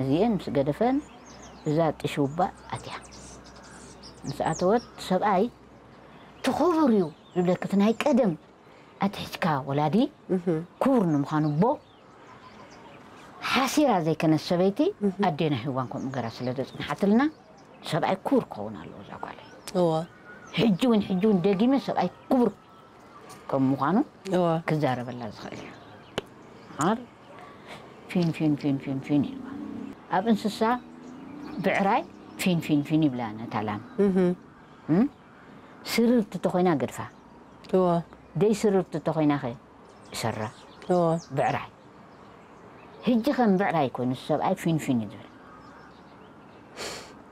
እዚኤን ምስ ገደፈን እዛ ጥሹባእ ኣትያ ምስ ኣተወት ሰብኣይ ትኽቡር እዩ ዝብለክት ናይ ቀደም ኣትሒዝካ ወላዲ ክቡር ንምዃኑ ኣቦ ሓሲራ ዘይከነት ሰበይቲ ኣዴና ሂዋን ከምኡ ገራ ስለ ዘፅንሓትልና ሰብኣይ ክቡር ክኸውን ኣለዎ እዛ ጓለይ እዋ ሕጂ እውን ሕጂ እውን ደጊመ ሰብኣይ ክቡር ከም ምዃኑ እዋ ክዛረበላ ዝኽእል እዩ ር ፊን ፊን ፊን ፊን ፊን ኢልዋ ኣብ እንስሳ ብዕራይ ፊን ፊን ፊን ይብላ ነታ ላም እም? ስርርቲ ተኾይና ገድፋ እዋ ደይ ስርርቲ ተኾይና ኸ ሰራ እዋ ብዕራይ ህጂ ከም ብዕራይ ኮይኑ ሰብኣይ ፊንፊን እዩ ዝብል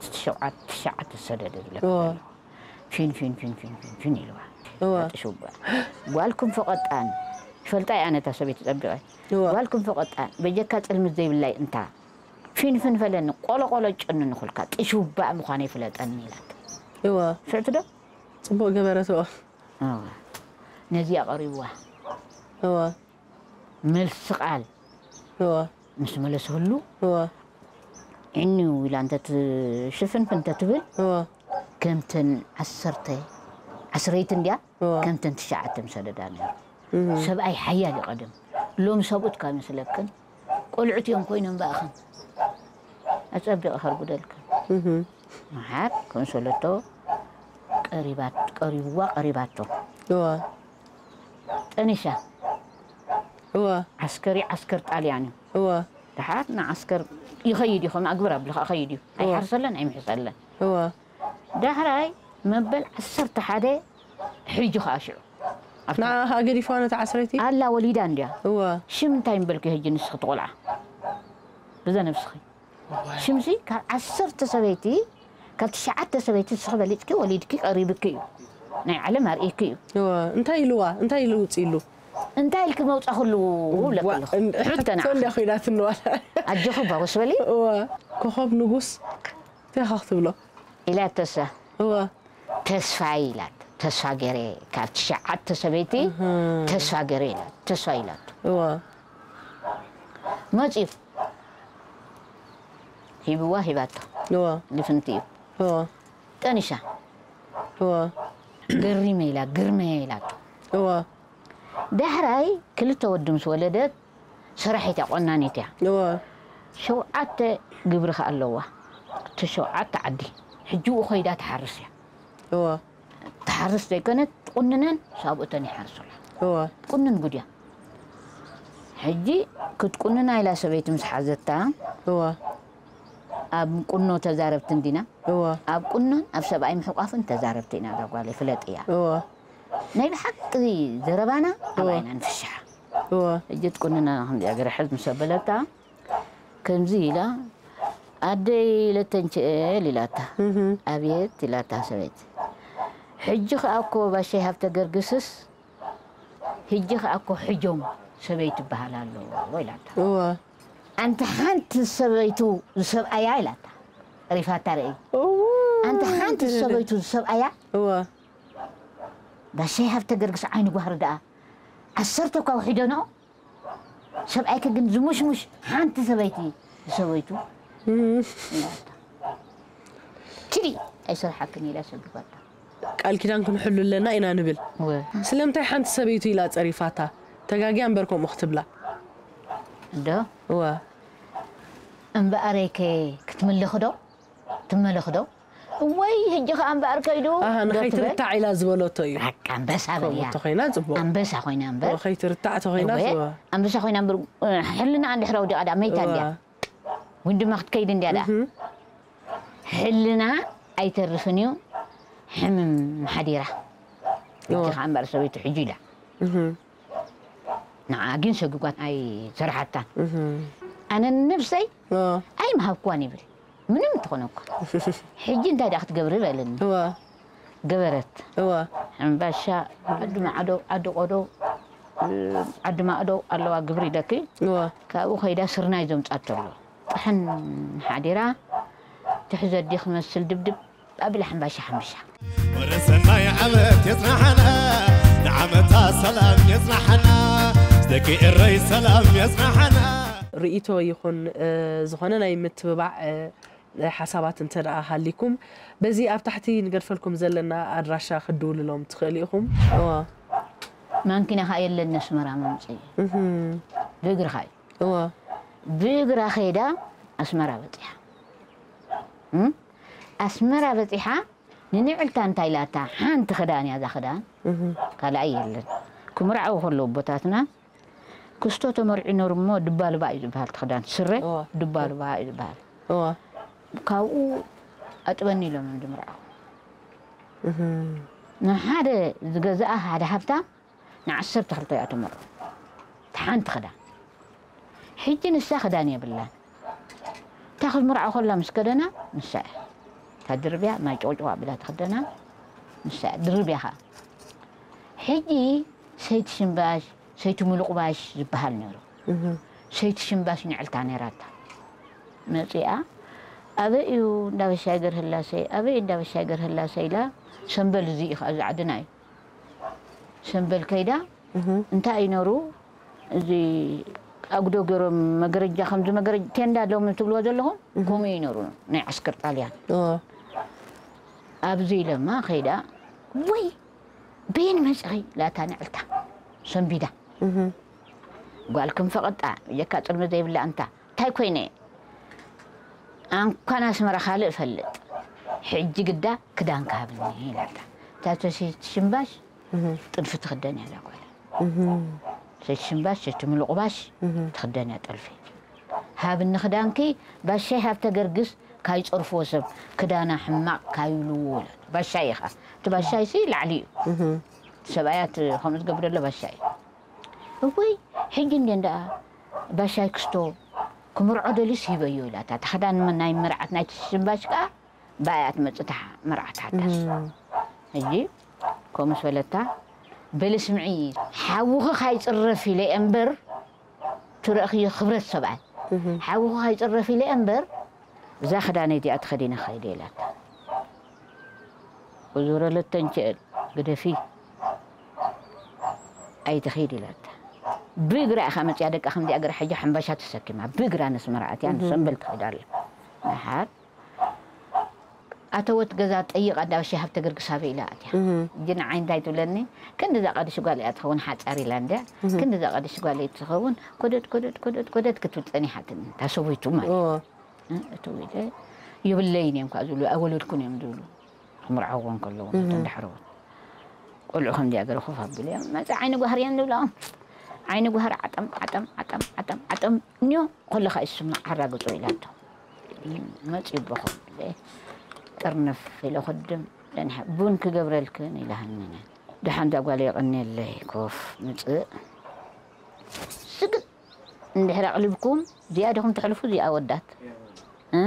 ትሽዓተ ትሽዓተ ሰደደ ዝብለካ እዋ ዘለኹ ፊንፊን ፊንፊን ፊንፊን ኢልዋ እዋ ሽባ ጓልኩም ፈቐጣን ይፈልጣ እያ ነታ ሰበይቲ ፀቢቐ እዋ ጓልኩም ፈቐጣን በጀካ ፅልምት ዘይብላይ እንታ ፊንፍን ፈለኒ ቆለቆሎ ጭኑ ንኹልካ ጥሽውባእ ምዃነይ ፍለጠኒ ኢላት እዋ ስዕቲ ዶ ጽቡቕ ገበረትኦ። እወ። ነዚኣ ቀሪብዋ። እወ። መልሲ ቃል እወ። ምስ መለስህሉ እወ። ዕኒው ኢላ እንተትሽፍንፍ እንተትብል እወ። ከምተን ዓሰርተ ዓስረይቲ እንድያ እወ። ከምተን ትሽዓተ ምሰደዳ ነይሩ። እህ። ሰብኣይ ሓያል ይቐድም። ሎም ሰብኡት ካብ ይመስለክን ቆልዑት እዮም ኮይኖም ብኣኽን። ኣጸቢቐ ከርጉደልክን። እህ። መሓር ኮንሶለቶ ቀሪባት-፣ ቀሪብዋ ቀሪባቶ። እዋ። ጠኒሻ። እዋ። ዓስከሪ ዓስከር ጣልያን እዩ። እዋ። ደሓር ንዓስከር ይኸይድ እዩ፣ ከም ኣግብር ኣብልኻ ይኸይድ እዩ። እዋ። ኣይሓርሰለን፣ ኣይምሕሰለን። እዋ። ዳሕራይ መበል ዓሰርተ ሓደ ሕጂ ኸኣ ሽዑ። ኣብታ ንዓኻ ገዲፍዋ ነታ ዓስረይቲ? ኣላ ወሊዳ እንድያ። እዋ። ሽም እንታይ ምበልኪ ሕጂ ንስኺ ትቖልዓ? ብዘ ነብስኺ። ሽምሲ ካብ ዓሰርተ ሰበይቲ፣ ካብ ትሽዓተ ሰበይቲ ንስኺ በሊጽኪ ወሊድኪ ቀሪብኪ እዩ። ናይ ዓለም ኣርእይኪ እዩ። እዋ። እንታይ ኢልዋ? እንታይ ኢሉ ውጽእ ኢሉ? እንታይ ኢልኪ መውጻኹሉ? እዋ፣ ለክልኹ። እን-፣ ሕቶ ሕቶ ንዓኺ። እንድያ ኮይናትኒ ዋላ። ኣጆኺ ባጎስ በሊ። እዋ። ኮኸብ ንጉስ እንታይ ኢኻ ክትብሎ? ኢላቶሳ። እዋ። ተስፋ ኢላት። ተስፋ ገይረ ካብ ትሽዓተ ሰበይቲ እህ። ተስፋ ገይረ ኢላት። ተስፋ ኢላት። እዋ። መጺኡ። ሂብዋ ሂባቶ። እዋ። ልፍንቲ እዩ። እዋ። ጠኒሻ። እዋ። ገሪመ ኢላ፣ ግርመ ኢላቶ። እዋ። ዳሕራይ ክልተ ወዲ ምስ ወለደት ሰራሒት እያ፣ ቆናኒት እያ። እዋ። ሸውዓተ ግብሪ ከኣ ኣለዋ። እቲ ሸውዓተ ዓዲ። ሕጂ ኡ ኸይዳ ትሓርስ እያ። እዋ። ትሓርስ ዘይኮነት፣ ትቁንነን ሳብኡተን ይሓርሱላ። እዋ። ትቁንን ጉድ እያ። ሕጂ ክትቁንና ኢላ ሰበይቲ ምስ ሓዘታ፣ እዋ። ኣብ ቁኖ ተዛረብቲ እንዲና። እዋ። ኣብ ቁኖን ኣብ ሰብኣይ ምሕቋፍን ተዛረብቲ ኢና፣ እዛ ጓለይ ፍለጥያ። እዋ። ናይ ብሓቂ ዘረባና እዋ። ኣባይና ንፍሽሓ። እዋ። ሕጂ ትቁንና ከምዚኣ ገረሕት ምስ ኣበለታ፣ ከምዚ ኢላ፣ "ኣደይ ለተንችኤል" ኢላታ። እህ። "ኣቤት" ኢላታ ሰበይቲ። "ሕጂ ኸኣ እኮ ባሻይ ሃብተ ገርግስስ፣ ሕጂ ኸኣ እኮ ሕጆም ሰበይቲ ይበሃል ኣሎ" ኢላታ። እዋ። "ኣንቲ ሓንቲ ሰበይቱ ዝሰብኣያ" ኢላታ። ሪፋታ ርእይ። እዋ። "ኣንቲ ሓንቲ ሰበይቱ ዝሰብኣያ" እዋ። ባሻይ ሃብተ ገርግስ ዓይኒ ጓህሪ ደኣ ዓሰርተ እኳ ውሒደንኦ፣ ሰብኣይኪ ግን ዝሙሽሙሽ ሓንቲ ሰበይቲ ዝሰበይቱ እም። ኢላታ። ኪዲ ኣይሰርሓክን ኢላ ሰጊጓታ። ቃል ኪዳን ክንሕሉ ኣለና ኢና ንብል። እወ። ስለምንታይ ሓንቲ ሰበይቱ ኢላ ጸሪፋታ? ተጋግያ እምበር ከምኡ ክትብላ። እንዶ? እወ። እምበኣረይከ ክትምልኽ ዶ? ትመለኽ ዶ? እወይ፣ ሕጂ ኸኣ እምበኣር ከይዱ ኣሃ፣ ዶ ትበል? ንኸይትርታዕ ኢላ ዝበለቶ እዩ። በቃ፣ ኣንበሳ በል ከምኡ እያ። ተኾይና ጽቡቕ። ኣንበሳ ኾይና እምበር። እወ፣ ከይትርታዕ ተኾይናስ፣ እወ፣ እወ። ኣንበሳ ኾይና እምበር፣ ሕልና እንድሕር ኣውዲቓ ደኣ መይታ እወ። እንድያ። እውን ድማ ክትከይድ እንድያ ደኣ። እህ። ሕልና ኣይተርፍን እዩ፣ ሕምም ሓዲራ። እወ። ሕጂ ኸኣ እምበኣር ሰበይቱ ሕጂ ኢላ። እህ። ንዓ ግን ሰጉጓት ኣይሰርሓታን። እህ። ኣነ ንነብሰይ ኦ። ኣይምሃብኩዋን ይብል። ምንም ትኾነ እኳ። ሕጂ እንታይ ደኣ ክትገብሪ በለኒ። እወ። ገበረት። እወ። ሕምባሻ፣ ዓዲ ማዕዶ፣ ዓዲ ቆዶ፣ ዓዲ ማዕዶ ኣለዋ ግብሪ ኢለኪ። እወ። ካብኡ ከይዳ ስርናይ ዘምጻቶ ኣሎ። ጥሕን ሓዲራ፣ ትሕዘ ኣዲ ክመስል ድብድብ ኣቢላ ሕምባሻ ሓምቢሻ። ወረ ሰናይ ዓመት የጽናሓና፣ ንዓመታ ሰላም የጽናሓና፣ ደቂ ኤረይ ሰላም የጽናሓና። ርእይቶ ይኹን፣ እ፣ ዝኾነ ናይ ምትብባዕ፣ እ፣ ሓሳባት እንተ ደኣ ሃሊኩም፣ በዚ ኣብ ታሕቲ ንገድፈልኩም ዘለና ኣድራሻ ክትድውልሎም ትኽእሉ ኢኹም። እዋ። ማንኪና ኸኣ የለን፣ ኣስመራ መምጽኢ። እህም። ብእግርኻ እዩ። እዋ። ብእግራ ኸይዳ ኣስመራ በጺሓ። እም? ኣስመራ በጺሓ፣ ንንዕልታ እንታይ ኢላታ? ሓንቲ ኽዳን እያ እዛ ኽዳን። እህ። ካልኣይ የለን። ክምርዓው ከለዉ ኣቦታትና ክስቶ ተመርዒ ነሩ እሞ ድባልባ እዩ ዝበሃል እቲ ኽዳን። ስረ እዋ። ድባልባ እዩ ዝበሃል። እዋ። ካብኡ ኣጥበኒ ኢሎም እዮም ዝምርዓው። እህ። ንሓደ ዝገዝኣ ሓደ ሃብታም ንዓሰርተ ክልተ እያ ተመርዖ። እታ ሓንቲ ክዳን። ሕጂ ንሳ ክዳን የብላን። እታ ክትምርዖ ከላ ምስ ከደና፣ ንሳ እያ። እታ ድርብያ ማይ ጨውጨው ኣቢላ ትኽደና፣ ንሳ እያ። ድርብያ ኸኣ። ሕጂ ሰይቲ ሽምባሽ፣ ሰይቲ ምሉቕባሽ ዝበሃል ነይሩ። እህ። ሰይቲ ሽምባሽ ንዕልታ ነይራታ። መጺኣ፣ "ኣበይ እዩ እንዳ በሻይ ገርህላሰይ? ኣበይ እዩ እንዳ በሻይ ገርህላሰይ?" ኢላ፣ ሰምበል እዚ እዩ ኸኣ፣ እዚ ዓድና እዩ። ሰምበል ከይዳ፣ እህ። እንታይ እዩ ነሩ? እዚ ኣጉዶ ገይሮም መገረጃ፣ ከምዚ መገረጃ፣ ቴንዳ ኣለዎም ትብልዎ ዘለኹም? እህ። ከምኡ እዩ ነሩ፣ ናይ ዓስከር ጣልያን። እዎ። ኣብዚ ኢለማ ከይዳ፣ "ወይ፣ በየን መጺኺ?" ኢላታ ንዕልታ፣ ሰንቢዳ። እህ። ጓል ክንፈቐጣ፣ ብጀካ ጽልሚ ዘይብላ ኣንታ፣ እንታይ ኮይነ? ኣንኳን ኣስመራ ካልእ እፈልጥ፣ ሕጂ ግዳ ክዳን ክሃብኒ ኢላታ። እታ ሰበይቲ ሽምባሽ ጥልፊ ትኽደን እያ እዛ ጓል። ሰበይቲ ሽምባሽ፣ ሰበይቲ ምሉቕ ባሽ ትኽደን እያ ጥልፊ። ሃብኒ ክዳንኪ፣ ባሻይ ሃብተ ገርግስ ካይጸርፍዎ ሰብ፣ ክዳና ሕማቕ ካይብልዎ ኢላታ። ባሻይ ኢኻ። እቲ ባሻይሲ ላዕሊ እዩ። ሰብኣያት ከምኡ ዝገብር ዘሎ ባሻይ እዩ። እወይ፣ ሕጂ እንዴ እንዳ ባሻይ ክስቶ ክምርዖ ደልዩስ ሂበዮ ኢላታ። እታ ክዳን ናይ መርዓት ናይቲ ሽምባሽ ከኣ ብኣያ ትመጽእ እታ መርዓት ሓዳስ። ሕጂ ከምኡ ምስ በለታ፣ በሊ ስምዒ፣ ሓውኺ ካይጽረፍ ኢለ እየ እምበር፣ ትረእኽዮ ክብረት ሰብኣይ። ሓውኺ ካይጽረፍ ኢለ እየ እምበር፣ እዛ ክዳነይ እዚኣ ተኸዲነ ክኸይደ ኢላታ። ወይዘሮ ለተንችእል፣ ግደፊ፣ ኣይትኺድ ኢላታ። ብእግራ ኢኻ መጽያ፣ ደቃ ከምዚኣ ገራ ሕጂ ሓምባሻ ተሰኪማ ብእግራ ነስመራ ኣትያ ንሰምበል ትኸይድ ኣላ። ደሓር ኣተወት ገዛ ጠይቓ፣ እንዳ ባሻይ ሃብተ ገርግስ ኣበይ ኢላ ኣትያ። ሕጂ ንዓይ እንታይ ትብለኒ፣ ክንድዛ ቀዲሽ ጓል እያ ትኸውን፣ ሓጻር ኢላ እንድያ። ክንድዛ ቀዲሽ ጓል እያ ትኸውን፣ ኮደድ፣ ኮደድ፣ ኮደድ፣ ኮደድ ክትብል ጸኒሓትኒ፣ እታ ሰበይቱ ማለት። እዎ። እ፣ እትው ኢለ፣ የብለይን እዮም ከኣ ዝብሉ፣ ኣይወለድኩን እዮም ዝብሉ። ክምርዓዎ እንከለዉ፣ እቶም ዳሕረዎት። ቆልዑ ከምዚኣ ገለ ኮፍ ኣቢሉ እዮም። መጸ ዓይኒ ጓህሪ እዮም ዝብሎም። ዓይኒ ጓህሪ ዓጠም፣ ዓጠም፣ ዓጠም፣ ዓጠም፣ ዓጠም። እንዮ፣ ከለኻ ይስማዕ፣ ኣራግጾ ኢላቶ። መጺኡ ቦኾም ኢለ፣ ጥርንፍ ኢለ ክድም፣ ደንሐ፣ ቡን ክገብረልክን ኢላሃኒ። ደሓን እዛ ጓል የቐንየለይ፣ ኮፍ ምጽእ። ስግጥ እንድሕር ኣቕሊብኩም፣ እዚኣ ዲኹም ተሕልፉ፣ እዚኣ ወዳት። እ?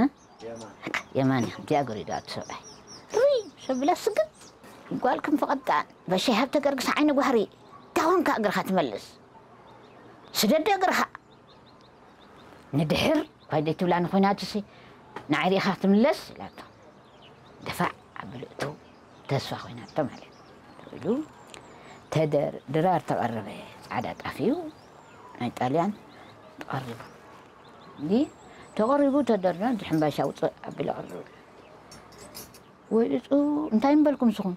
የማን እያ፣ እዚኣ ገሪዳ እቲ ሰብኣይ። ሩይ፣ ሰብላ ስግጥ። ጓልክም ፍቐጣን፣ በሻይ ሃብተ ገርግስ ዓይኒ ጓህሪ፣ ታውን ከኣ እግርኻ ትመልስ። ስደደ እግርኻ። ንድሕር፣ ኳይ ደይትብላ ንኹናትሲ፣ ንዓይ ርኢኻ ትምለስ፣ ኢላቶ። ደፋዕ ኣቢሉ እተው፣ ተስፋ ኮይናቶ ማለት እዩ። ኢሉ ተደር-፣ ድራር ተቐረበ፣ ጻዕዳ ጣፍ እዩ፣ ናይ ጣልያን ተቐሪቡ። እንዲ ተቐሪቡ ተደርና፣ እቲ ሕምባሻ ውፅእ ኣቢሉ ኣቐረበ። ወይ እፁ፣ እንታይ ምበልኩም ንስኹም?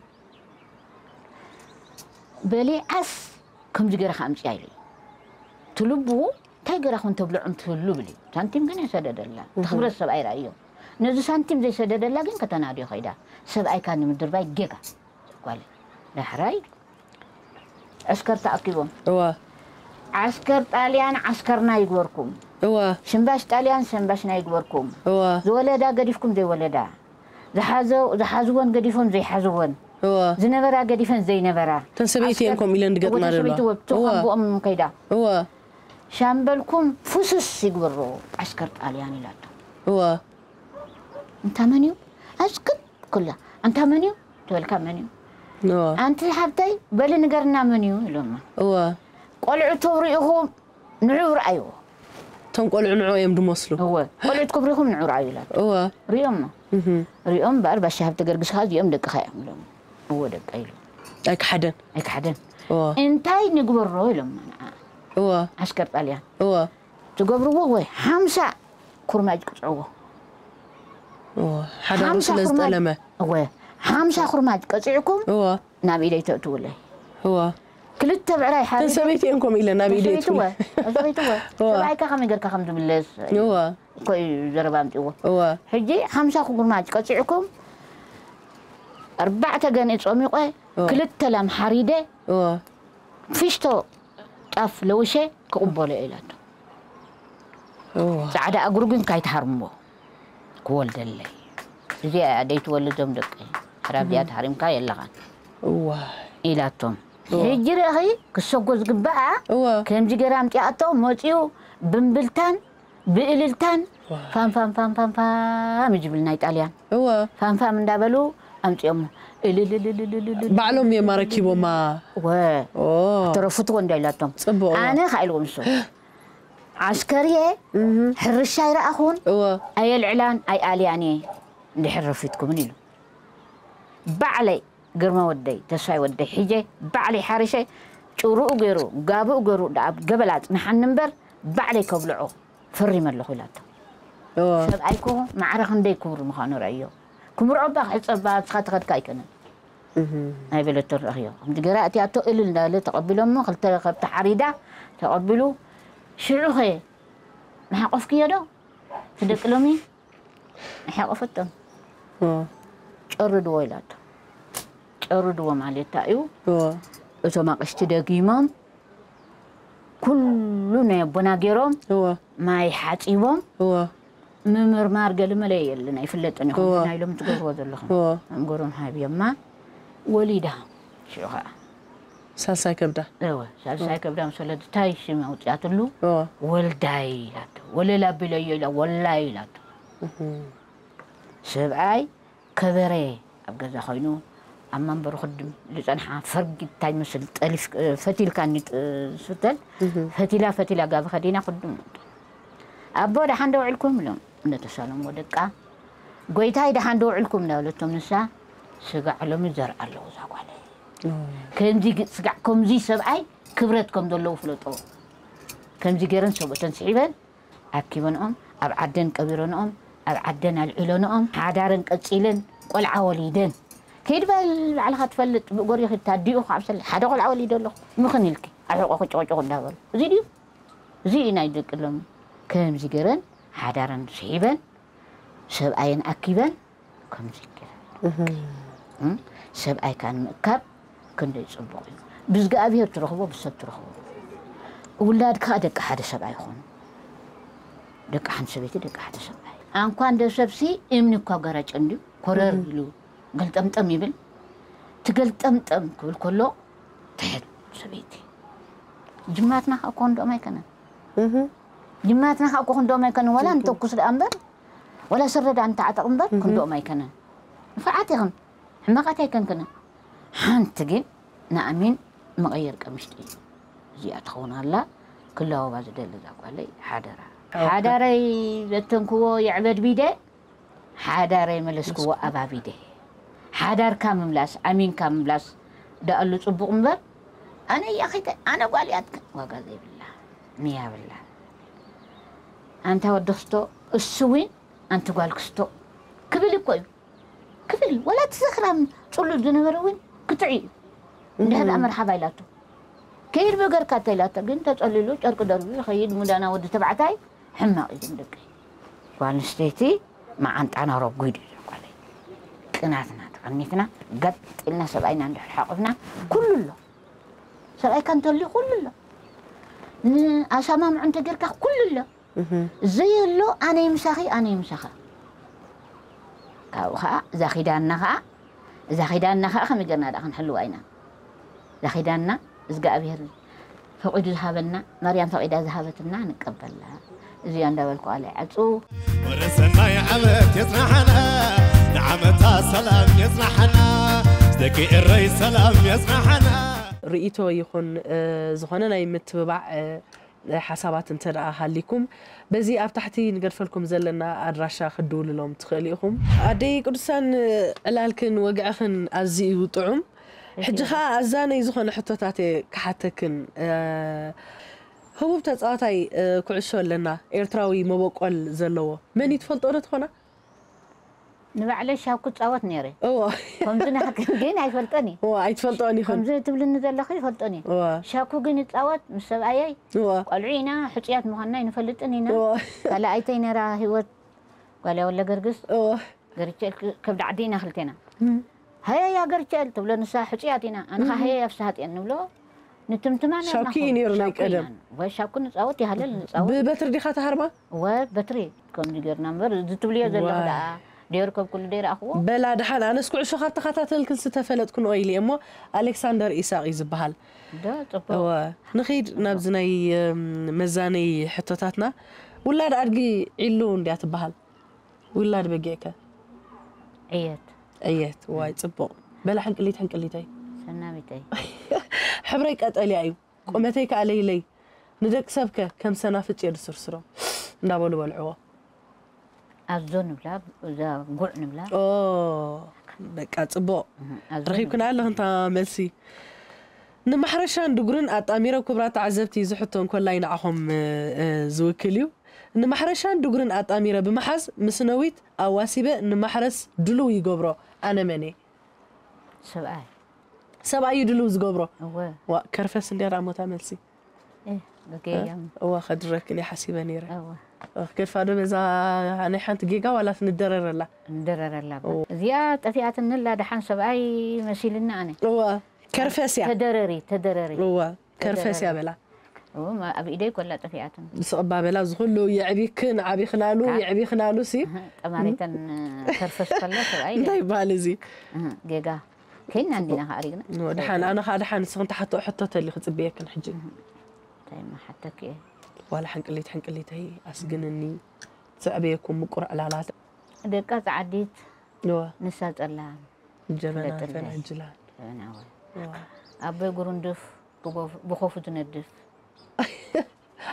በሊዓስ ከምዚ ገይርካ ኣምፅያ ኢሉ። ትልቡ እንታይ ገይራ ኮን ተብልዖም ትህሉ ብሊ። ሳንቲም ግን የሰደደላ። እቲ ክብረት ሰብ ኣይረኣዮም። ነዚ ሳንቲም ዘይሰደደላ ግን ከተናድዮ ከይዳ። ሰብኣይካ ንምድርባይ ጌጋ። ጓል ዳሕራይ ዕስከር ተኣኪቦም። እወ። ዓስከር ጣልያን ዓስከርና ይግበርኩም። እወ። ሽምባሽ ጣልያን ሽምባሽና ይግበርኩም። እወ። ዝወለዳ ገዲፍኩም ዘይወለዳ። ዝሓዘ-፣ ዝሓዝወን ገዲፎም ዘይሓዝወን። እወ። ዝነበራ ገዲፈን ዘይነበራ። እተን ሰበይቲ እየን ዓስከር-፣ ከምኡ ኢለን ዝገጥማ እወ፣ እተን ዘለዋ። ሰበይቲ እወ፣ እወ። ተኻንብኦም ከይዳ። እወ። ሻምበልኩም ፍስስ ይግበሮ ዓስከር ጣልያን ኢላቶ። እወ። እንታ መን እዩ? ኣስክት ኩላ። ኣንታ መን እዩ? ትበልካ መን እዩ? እወ። ኣንቲ ሓብተይ፣ በሊ ንገርና መን እዩ? ኢሎማ። እወ። ቆልዑ ተውሪእኹም ንዑ ርኣይዎ። እቶም ቆልዑ ንዑ እዮም ዝመስሉ። እወ። ቆልዑ ትክብሪኹም ንዑ ርኣዩ ኢላቶ። እወ። ሪኦሞ። እህ። ሪኦም እምበኣር ባሻ ሃብተ ገርግስ ኸኣ እዚኦም ደቅኻ እዮም ኢሎም። እወ ደቀ ኢሉ። ኣይከሓደን። ኣይከሓደን። እወ። እንታይ ንግበሮ ኢሎማ ንዓ። እወ። ዓስከር ጣልያን። እወ። ትገብርዎ ወይ ሓምሳ ኩርማጅ ቅጽዕዎ። እወ፣ ሓዳሩ ሓምሳ ስለ ኩርማጅ፣ ዝጠለመ። እወ፣ ሓምሳ ኩርማጅ ቀጺዕኩም እወ። ናብ ኢደይ ተእትውለይ። እወ። ክልተ ብዕራይ እተን ሓሪደ። ሰበይቲ እየን ከምኡ ኢለን ናብ ኢደይ ሰበይቲ እወ፣ ትብለይ። ሰበይቲ እወ። እወ። ሰብኣይካ ከመይ ጌርካ ከም ዝምለስ እወ። እኮ እዩ ዘረባ ኣምጺእዎ። እወ። ሕጂ ሓምሳ ኩርማጅ ቀጺዕኩም ኣርባዕተ ገንኢ ጾሚቐ፣ እወ። ክልተ ላም ሓሪደ፣ እወ። ፊሽቶ ጣፍ ለውሸ ክቕበሎ እየ ኢላቶ። እወ። ጻዕዳ እግሩ ግን ካይትሃርምዎ፣ ክወልደለይ። እዚኣ እያ ደይትወልድ ዞም ደቀይ። ሓራብ እያ እህ። ተሃሪምካ የለኻን። እወ። ኢላቶም። እወ። ሕጂ ርኢኺ ክሰጎ ዝግብኣ እወ። ከምዚ ገይራ ኣምጺኣቶ መጺኡ ብምብልታን ብእልልታን ዋው። ፋም ፋም ፋም ፋም ፋም ይጅብል ናይ ጣልያን። እወ። ፋም ፋም እንዳበሉ ኣምጺኦሞ። እልልልልልልልል። ባዕሎም እዮም ኣረኪቦማ። ወ። ኦ። ተረፉትዎ እንዳ ኢላቶም። ጽቡቕ፣ እወ። ኣነ ኸኣ ኢልዎም ንሱ። ዓስከርየ እህ። ሕርሻ ኣይረኣኹን፣ እወ። ኣየልዕላን ኣይኣልያን እየ እንድሕር ረፊትኩምን ኢሉ። ባዕለይ ግርማ ወደይ፣ ተስፋይ ወደይ ሒጀ ባዕለይ ሓሪሸ ጭሩኡ ገይሩ፣ ጋብኡ ገይሩ፣ ደኣ ኣብ ገበል ኣጽንሓኒ እምበር ባዕለይ ከብልዖ ፈሪመ ኣለኹ ኢላቶ። እወ። ሰብኣይኮ ማዕረ ክንደይ ክቡር ምዃኑ ረእዮ። ክምርዖ እባ ክሕጸባ ንስኻ ተኸድካ ኣይኮነን። እህ። ናይ በለቶን ረእኽዮ። ከምዚ ገይራ ኣትያቶ እልል እንዳበለ ተቐቢሎሞ፣ ክልተ ከብቲ ሓሪዳ ተቐቢሉ፣ ሽዑኸ ምሓቆፍክዮ ዶ? እቲ ደቂ ሎሚ? ሓቆፈቶም። ጨርድዎ ኢላቶ። ጨርድዎ ማለት እንታይ እዩ? እቶም ኣቕሽቲ ደጊሞም ኩሉ ናይ ኣቦና ገይሮም፣ ማይ ሓፂቦም፣ ምምርማር ገለመለ የለን፣ ኣይፍለጥን እዩ። ከምዚ ናይ ሎም ትገብርዎ ዘለኹም። ኣምገሮም ሃብዮማ ወሊዳ። ሽዑ ከዓ ሳልሳይ ከብዳ። እወ፣ ሳልሳይ ከብዳ ምስ ወለደት እንታይ ሽም ኣውፅኣትሉ? ወልዳይ ኢላቶ። ወለል ኣቢለዮ ኢላ፣ ወላይ ኢላቶ። ሰብኣይ ከበረ ኣብ ገዛ ኮይኑ ኣብ መንበሩ ክድም ዝፀንሓ ፈርጊ እንታይ መስል ጠሊፍ ፈቲልካ እንዲ ዝፍተል ፈቲላ ፈቲላ ጋቢ ከዲና ክድም ኣቦ ደሓን ዶ ውዕልኩም ኢሎም እነተሳለምዎ ደቃ ጎይታይ ደሓን ዶ ውዕልኩም እናበለቶም ንሳ ስጋዕ ሎሚ ዘርኣ ኣለዎ እዛ ጓለይ ከምዚ ግ- ስጋዕ ከምዚ ሰብኣይ ክብረት ከም ዘለዎ ፍለጦ ከምዚ ገይረን ሰብኦተን ስሒበን ኣኪበንኦም ኣብ ዓደን ቀቢረንኦም ኣብ ዓደን ኣልዒለንኦም ሓዳረን ቀፂለን ቆልዓ ወሊደን ኪድ በል ባዕልኻ ትፈልጥ ብእጎሪኺ ታዲኡ ካብ ሰለ ሓደ ቆልዓ ወሊደ ኣለኹ ምኽን ኢልኪ ኣብ ሕቆኺ ጭቕጭቕ እንዳበሉ እዚ ድዩ እዚ እዩ ናይ ደቂ ሎሚ ከምዚ ገይረን ሓዳረን ስሒበን ሰብኣየን ኣኪበን ከምዚ ገይረን ሰብኣይካ ንምእካብ ክንደይ ፅቡቕ እዩ ብዝግኣብሄር ትረኽቦ ብሰብ ትረኽቦ ውላድ ከዓ ደቂ ሓደ ሰብኣይ ይኾኑ ደቂ ሓንቲ ሰበይቲ ደቂ ሓደ ሰብኣይ ኣንኳ እንደ ሰብሲ እምኒ እኳ ገራጨ እንድዩ ኮረር ኢሉ ገልጠምጠም ይብል ትገልጠምጠም ክብል ከሎ ትሕት ሰበይቲ ጅማትና ከዓ ኮንዶም ኣይከነን ጅማትና ከዓ ኮንዶም ኣይከነን ዋላ ንተኩስ ደኣ እምበር ዋላ ስረ ደኣ ንተዓጠቕ እምበር ኮንዶም ኣይከነን ንፍዓት ኢኽን ሕማቓት ኣይከንክንን ሓንቲ ግን ንኣሚን መቐየር ቀምሽቲ እዚኣ ትኸውን ኣላ ክላወባ ዝደሊ እዛ ጓለይ ሓደራ ሓዳረይ ዘተንክዎ የዕበድ ቢደ ሓዳረይ መለስክዎ ኣባቢደ ሓዳርካ ምምላስ ኣሚንካ ምምላስ ደኣሉ ፅቡቕ እምበር ኣነ እያ ኸይተ ኣነ ጓል እያትካ ዋጋ ዘይብላ ንያብላ ኣንታ ወዲ ክስቶ እሱ እውን ኣንቲ ጓል ክስቶ ክብል እኮ እዩ ክብል ወላ እቲ ዘኽራም ፅሉል ዝነበረ እውን ክትዕ እዩ እንድሕር ደኣ መርሓባ ኢላቶ ከይድ በገርካ እንተ ኢላቶ ግን ተፀሊሉ ጨርቂ ደርቡ ይኸይድ ሙዳና ወዲ ተባዕታይ ሕማቕ እዩ ደቂ ጓል ኣንስተይቲ መዓንጣና ረጒድ እዩ ጓለይ ቅናትና ተቐኒትና ገጥ ኢልና ሰብኣይና እንድሕር ሓቑፍና ኩሉ ኣሎ ሰብኣይካ እንተልዩ ኩሉ ኣሎ ንኣሳማምዑ እንተጌርካ ኩሉ ኣሎ ዘየሎ ኣነይ ምሳኺ ኣነይ ምሳኻ ካብኡ ከዓ እዛ ኪዳንና ከዓ እዛ ኪዳንና ከዓ ከመይ ጌርና ደኣ ክንሕልዋ ኢና እዛ ኪዳንና እግዚኣብሔር ፈቂዱ ዝሃበና ማርያም ፈቂዳ ዝሃበትና ንቀበላ እዚኣ እንዳበልኩ ኣለ ዓፁ ወረ ሰናይ ዓመት የጽናሓና ንዓመታ ሰላም የጽናሓና ደቂ ኤረይ ሰላም የጽናሓና ርእይቶ ይኹን ዝኾነ ናይ ምትብባዕ ሓሳባት እንተ ደኣ ሃሊኩም በዚ ኣብ ታሕቲ ንገድፈልኩም ዘለና ኣድራሻ ክድውልሎም ትኽእሉ ኢኹም። ኣደይ ቅዱሳን ዕላልክን ወግዕኽን ኣዝዩ ጥዑም። ሕጂ ኸኣ ኣዛነይ ዝኾነ ሕቶታት እየ ክሓተክን። ህቡብ ተጻዋታይ ኩዕሾ ኣለና ኤርትራዊ መበቆል ዘለዎ መን እዩ ትፈልጦ ዶ ትኾና? ንባዕለይ ሻኩ እጻወት ነይረ። እዎ። ከምዚ ናትክን ግን ኣይፈልጦን እየ። እዎ፣ ኣይትፈልጦን ኢኹን። ከምዚ ትብልኒ ዘለኺ ይፈልጦን እየ። እዎ። ሻኩ ግን እጻወት ምስ ሰብኣየይ። እዎ። ቆልዑ ኢና፣ ሕጹያት ምዃንና ኣይንፈልጥን ኢና። እዎ። ካልኣይተይ ነይራ ህይወት ጓልያ ወለ ገርግስ። እዎ። ገርቸል ከብዲ ዓዲ ኢና ክልቴና። ሃየ ያ ገርቸል ትብሎ ንሳ ሕጹያት ኢና። ኣንኻ ሃየ ያ ፍስሃጥየን ንብሎ። ንትምትማ ነርና ሻኩ እዩ ነይሩ ናይ ቀደም። ወይ ሻኩ ንጻወት ይሃለል ንጻወት። ብበትሪ ዲኻ ተሃርማ? ወ በትሪ ከምዚ ጌርና እምበር እዚ ትብልዮ ዘለኹ ደኣ ደይርከብኩሉ ደይረኣኽዎ በላ ደሓን ኣነስ ኩዕሾ ካብ ተኸታተልክን ዝተፈለጥኩ ንኦ ኢለ እሞ ኣሌክሳንደር ኢሳቕ እዩ ዝበሃል ዶ ጽቡቕ እወ ንኺድ ናብዚ ናይ መዛነይ ሕቶታትና ውላድ ኣድጊ ዒሉ እንድያ ትበሃል ውላድ በጊዕከ ዕየት ዕየት ዋይ ጽቡቕ በላ ሕንቅሊት ሕንቅሊተይ ሰናቢተይ ሕብረይ ቀጠልያ እዩ ቁመተይ ከኣ ለይለይ ንደቂ ሰብከ ከም ሰናፍጭ እየ ዝስርስሮም እንዳበሉ በልዕዎ። ኣዞ ንብላ እዛ ጉዕ ንብላ። ኦ በቃ ጽቡቕ ረኺብክና ኣለኽን እታ መልሲ። ንማሕረሻን ድጉርን ኣጣሚረ ክቡራት ተዓዘብቲ እዚ ሕቶ እንኮላይ ንዓኹም ዝውክል እዩ። ንማሕረሻን ድጉርን ኣጣሚረ ብምሓዝ ምስ ነዊት ኣዋሲበ ንማሕረስ ድሉው ይገብሮ ኣነ መን እየ? ሰብኣይ ሰብኣይ እዩ ድልው ዝገብሮ። እወ። ዋ ከርፈስ እንድያ ደኣ ሞታ መልሲ። እህ፣ በገያም። እዋ ከድረክን እየ ሓሲበ ነይረ። እወ። ከድፋ ዶ በዛ ናይ ሓንቲ ጌጋ ዋላስ ንደረረላ? ንደረረላ እባ። እዚኣ ጠፊኣትንላ ደሓን ሰብኣይ መሲልና ኣነ። እዋ፣ ከርፈስ እያ። ተደረሪ፣ ተደረሪ። እዋ፣ ከርፈስ እያ በላ። እዎ፣ ማ-፣ ኣብ ኢደይ ኮላ ጠፊኣትን። ስቕባ በላ፣ ዝኹሉ የዕቢክን ዓቢኽናሉ፣ የዕቢኽናሉ ሲ። ጠማሪተን ከርፈስ ከላ ሰብኣይ እንታይ ይበሃል እዚ? ጌጋ። ከይና እንዲና ከኣ ሪግና። እዎ፣ ደሓን፣ ኣነ ከኣ ደሓን፣ ንስኽን ትሓትኦ ሕቶ ተልዩ ክጽበየክን ሕጂ። እንታይ ማሓተክ እየ? ዋላ ሕንቅሊት ሕንቅሊተይ ኣስግንኒ፣ ዘዕበየኩም ምቁር ዕላላት። ደቃ ጸዓዲት፣ እዋ። ንሳ ጸላም። ጀበና ፍለጥለይ። ፈናጅላን። ጀበና፣ እዋ። እዋ። ኣቦይ ጉሩንዱፍ ብጎፍ-፣ ብኾፉ ዝነድፍ።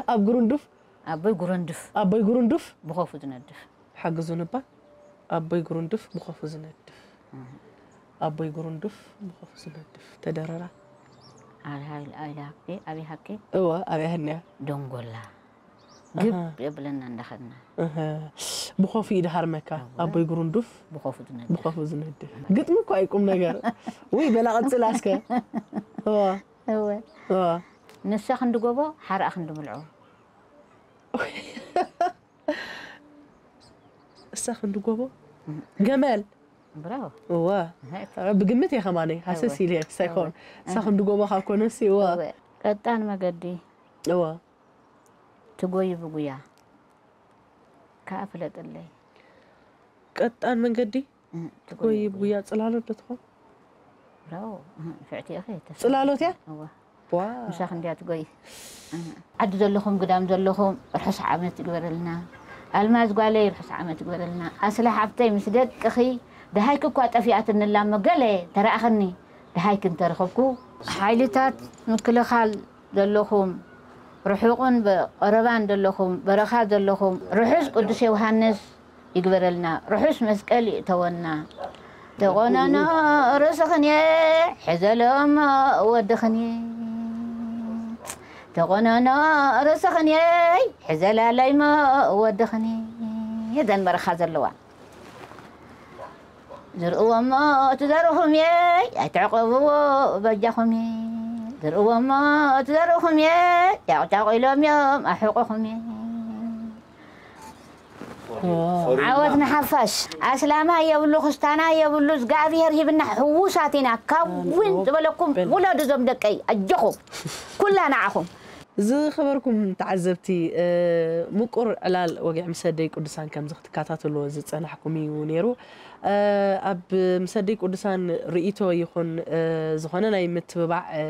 ኣብ ጉሩንዱፍ? ኣቦይ ጉረንዱፍ ኣቦይ ጉሩንዱፍ? ብኾፉ ዝነድፍ። ሓግዙን እባ። ኣቦይ ጉሩንዱፍ ብኾፉ ዝነድፍ። ኣቦይ ጉሩንዱፍ ብኾፉ ዝነድፍ። ተደረራ። ኣልሃ-፣ ኣይልሃኪ፣ ኣብይ ሃኪ? እወ፣ ኣብይ ሃኒያ። ደንጎላ። ግብ ኣሃ። የብለና እንዳኸድና። እህ። ብኾፉ ይድሃርመካ። እወ። ኣቦይ ጉሩንዱፍ ብኾፉ ዝነድፍ። ብኾፉ ዝነድፍ። ግጥሚ እኮ እዩ ቁም ነገር። ውይ፣ በላ ቀጽላ እስከ። እወ። እወ። እወ። ንሳ ክንዲ ጎቦ፣ ሓርኣ ክንዲ ምልዖ። እሳ ክንዲ ጎቦ? እም። ገመል። ብራቮ። እወ። እህ፣ እቲ ብግምት እየ ከማነይ፣ ሃሰስ እወ። ኢለ እየ፣ ሳይኮን። እወ። እሳ እህ። ክንዲ ጎቦ ካብ ኮነሲ፣ እወ። እወ። ቀጣን መገዲ። እወ። ትጎይ ብጉያ። ከኣ ፍለጥለይ። ቀጣን መንገዲ? እህ፣ ትጎይ ትጎይ ብጉያ። ብጉያ ጽላሎት ዶ ትኾን? ብራቮ። እህ፣ ንፍዕቲ ኢኺ፣ ተስፋ ጽላሎት እያ? እወ። ዋው። ምሳኺ እንድያ ትጎይ። እህ። ዓዲ ዘለኹም፣ ግዳም ዘለኹም፣ ርሑስ ዓመት ይግበረልና። ኣልማዝ ጓለይ፣ ርሑስ ዓመት ይግበረልና። ኣስሊ ሓብተይ፣ ምስ ደቅኺ፣ ደሃይኪ እኳ ጠፊኣትኒ እላ እሞ፣ ገለ ተረኣኽኒ፣ ደሃይኪ እንተረኸብኩ። ሓይልታት ምክልኻል ዘለኹም፣ ርሑቕን በ-፣ ቀረባን ዘለኹም፣ በረኻ ዘለኹም፣ ርሑስ ቅዱስ ዮሃንስ ይግበረልና፣ ርሑስ መስቀል ይእተወና። ተቆነኖ ርእስኽን እየ፣ ሕዘሎ እሞ ወድኽን እየ። ተቆነኖ ርእስኽን እየ፣ ሕዘላለይ እሞ ወድኽን እየ። እዘን በረኻ ዘለዋ። ዝርእዎ እሞ ትዘርኹም እየ፣ ኣይትዕቐብዎ በጃኹም እየ። ዝርእዎ እሞ ትዘርኹም እየ፣ ጫቕ ጫቕ ኢሎም እዮም ኣሕቑኹም እየ። ዓወት ንሓፋሽ። ኣስላማ የብሉ፣ ክስታና የብሉ፣ እግዚኣብሔር ሂብና ሕዉሳት ኢና። ካብ እውን ዝበለኩም ውለዱ እዞም ደቀይ፣ ኣጆኹም። ኩላ ንዓኹም። ዝኸበርኩም ተዓዘብቲ፣ እ፣ ምቁር ዕላል ወግዒ ምስ ኣደይ ቅዱሳን ከምዚ ክትከታተልዎ ዝጸናሕኩም እዩ ነይሩ። እ፣ ኣብ ምስ ኣደይ ቅዱሳን ርእይቶ ይኹን፣ እ፣ ዝኾነ ናይ ምትብባዕ፣ እ፣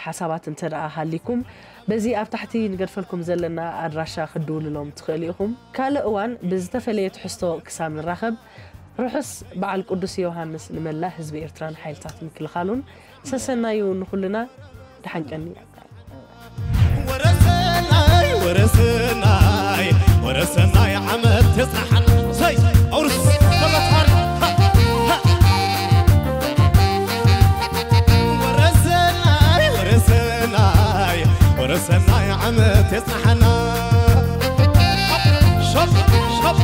ሓሳባት እንተ ደኣ ሃሊኩም፣ በዚ ኣብ ታሕቲ ንገድፈልኩም ዘለና ኣድራሻ ክትድውልሎም ትኽእሉ ኢኹም። ካልእ እዋን ብዝተፈለየ ትሕዝቶ ክሳብ ንራኸብ፣ ርሑስ በዓል ቅዱስ ዮሃንስ ንመላእ ህዝቢ ኤርትራን ሓይልታት ምክልኻሉን። ሰሰናዩ ንኹልና። ደሓን ቀኒ። ወረሰናይ፣ ወረሰናይ፣ ወረሰናይ ዓመት የጽናሓና። ሰይ፣ ኣውርስ፣ ተበታን። ሃ፣ ሃ። ወረሰናይ፣ ወረሰናይ፣ ወረሰናይ ዓመት የጽናሓና። ሸብ፣ ሸብ።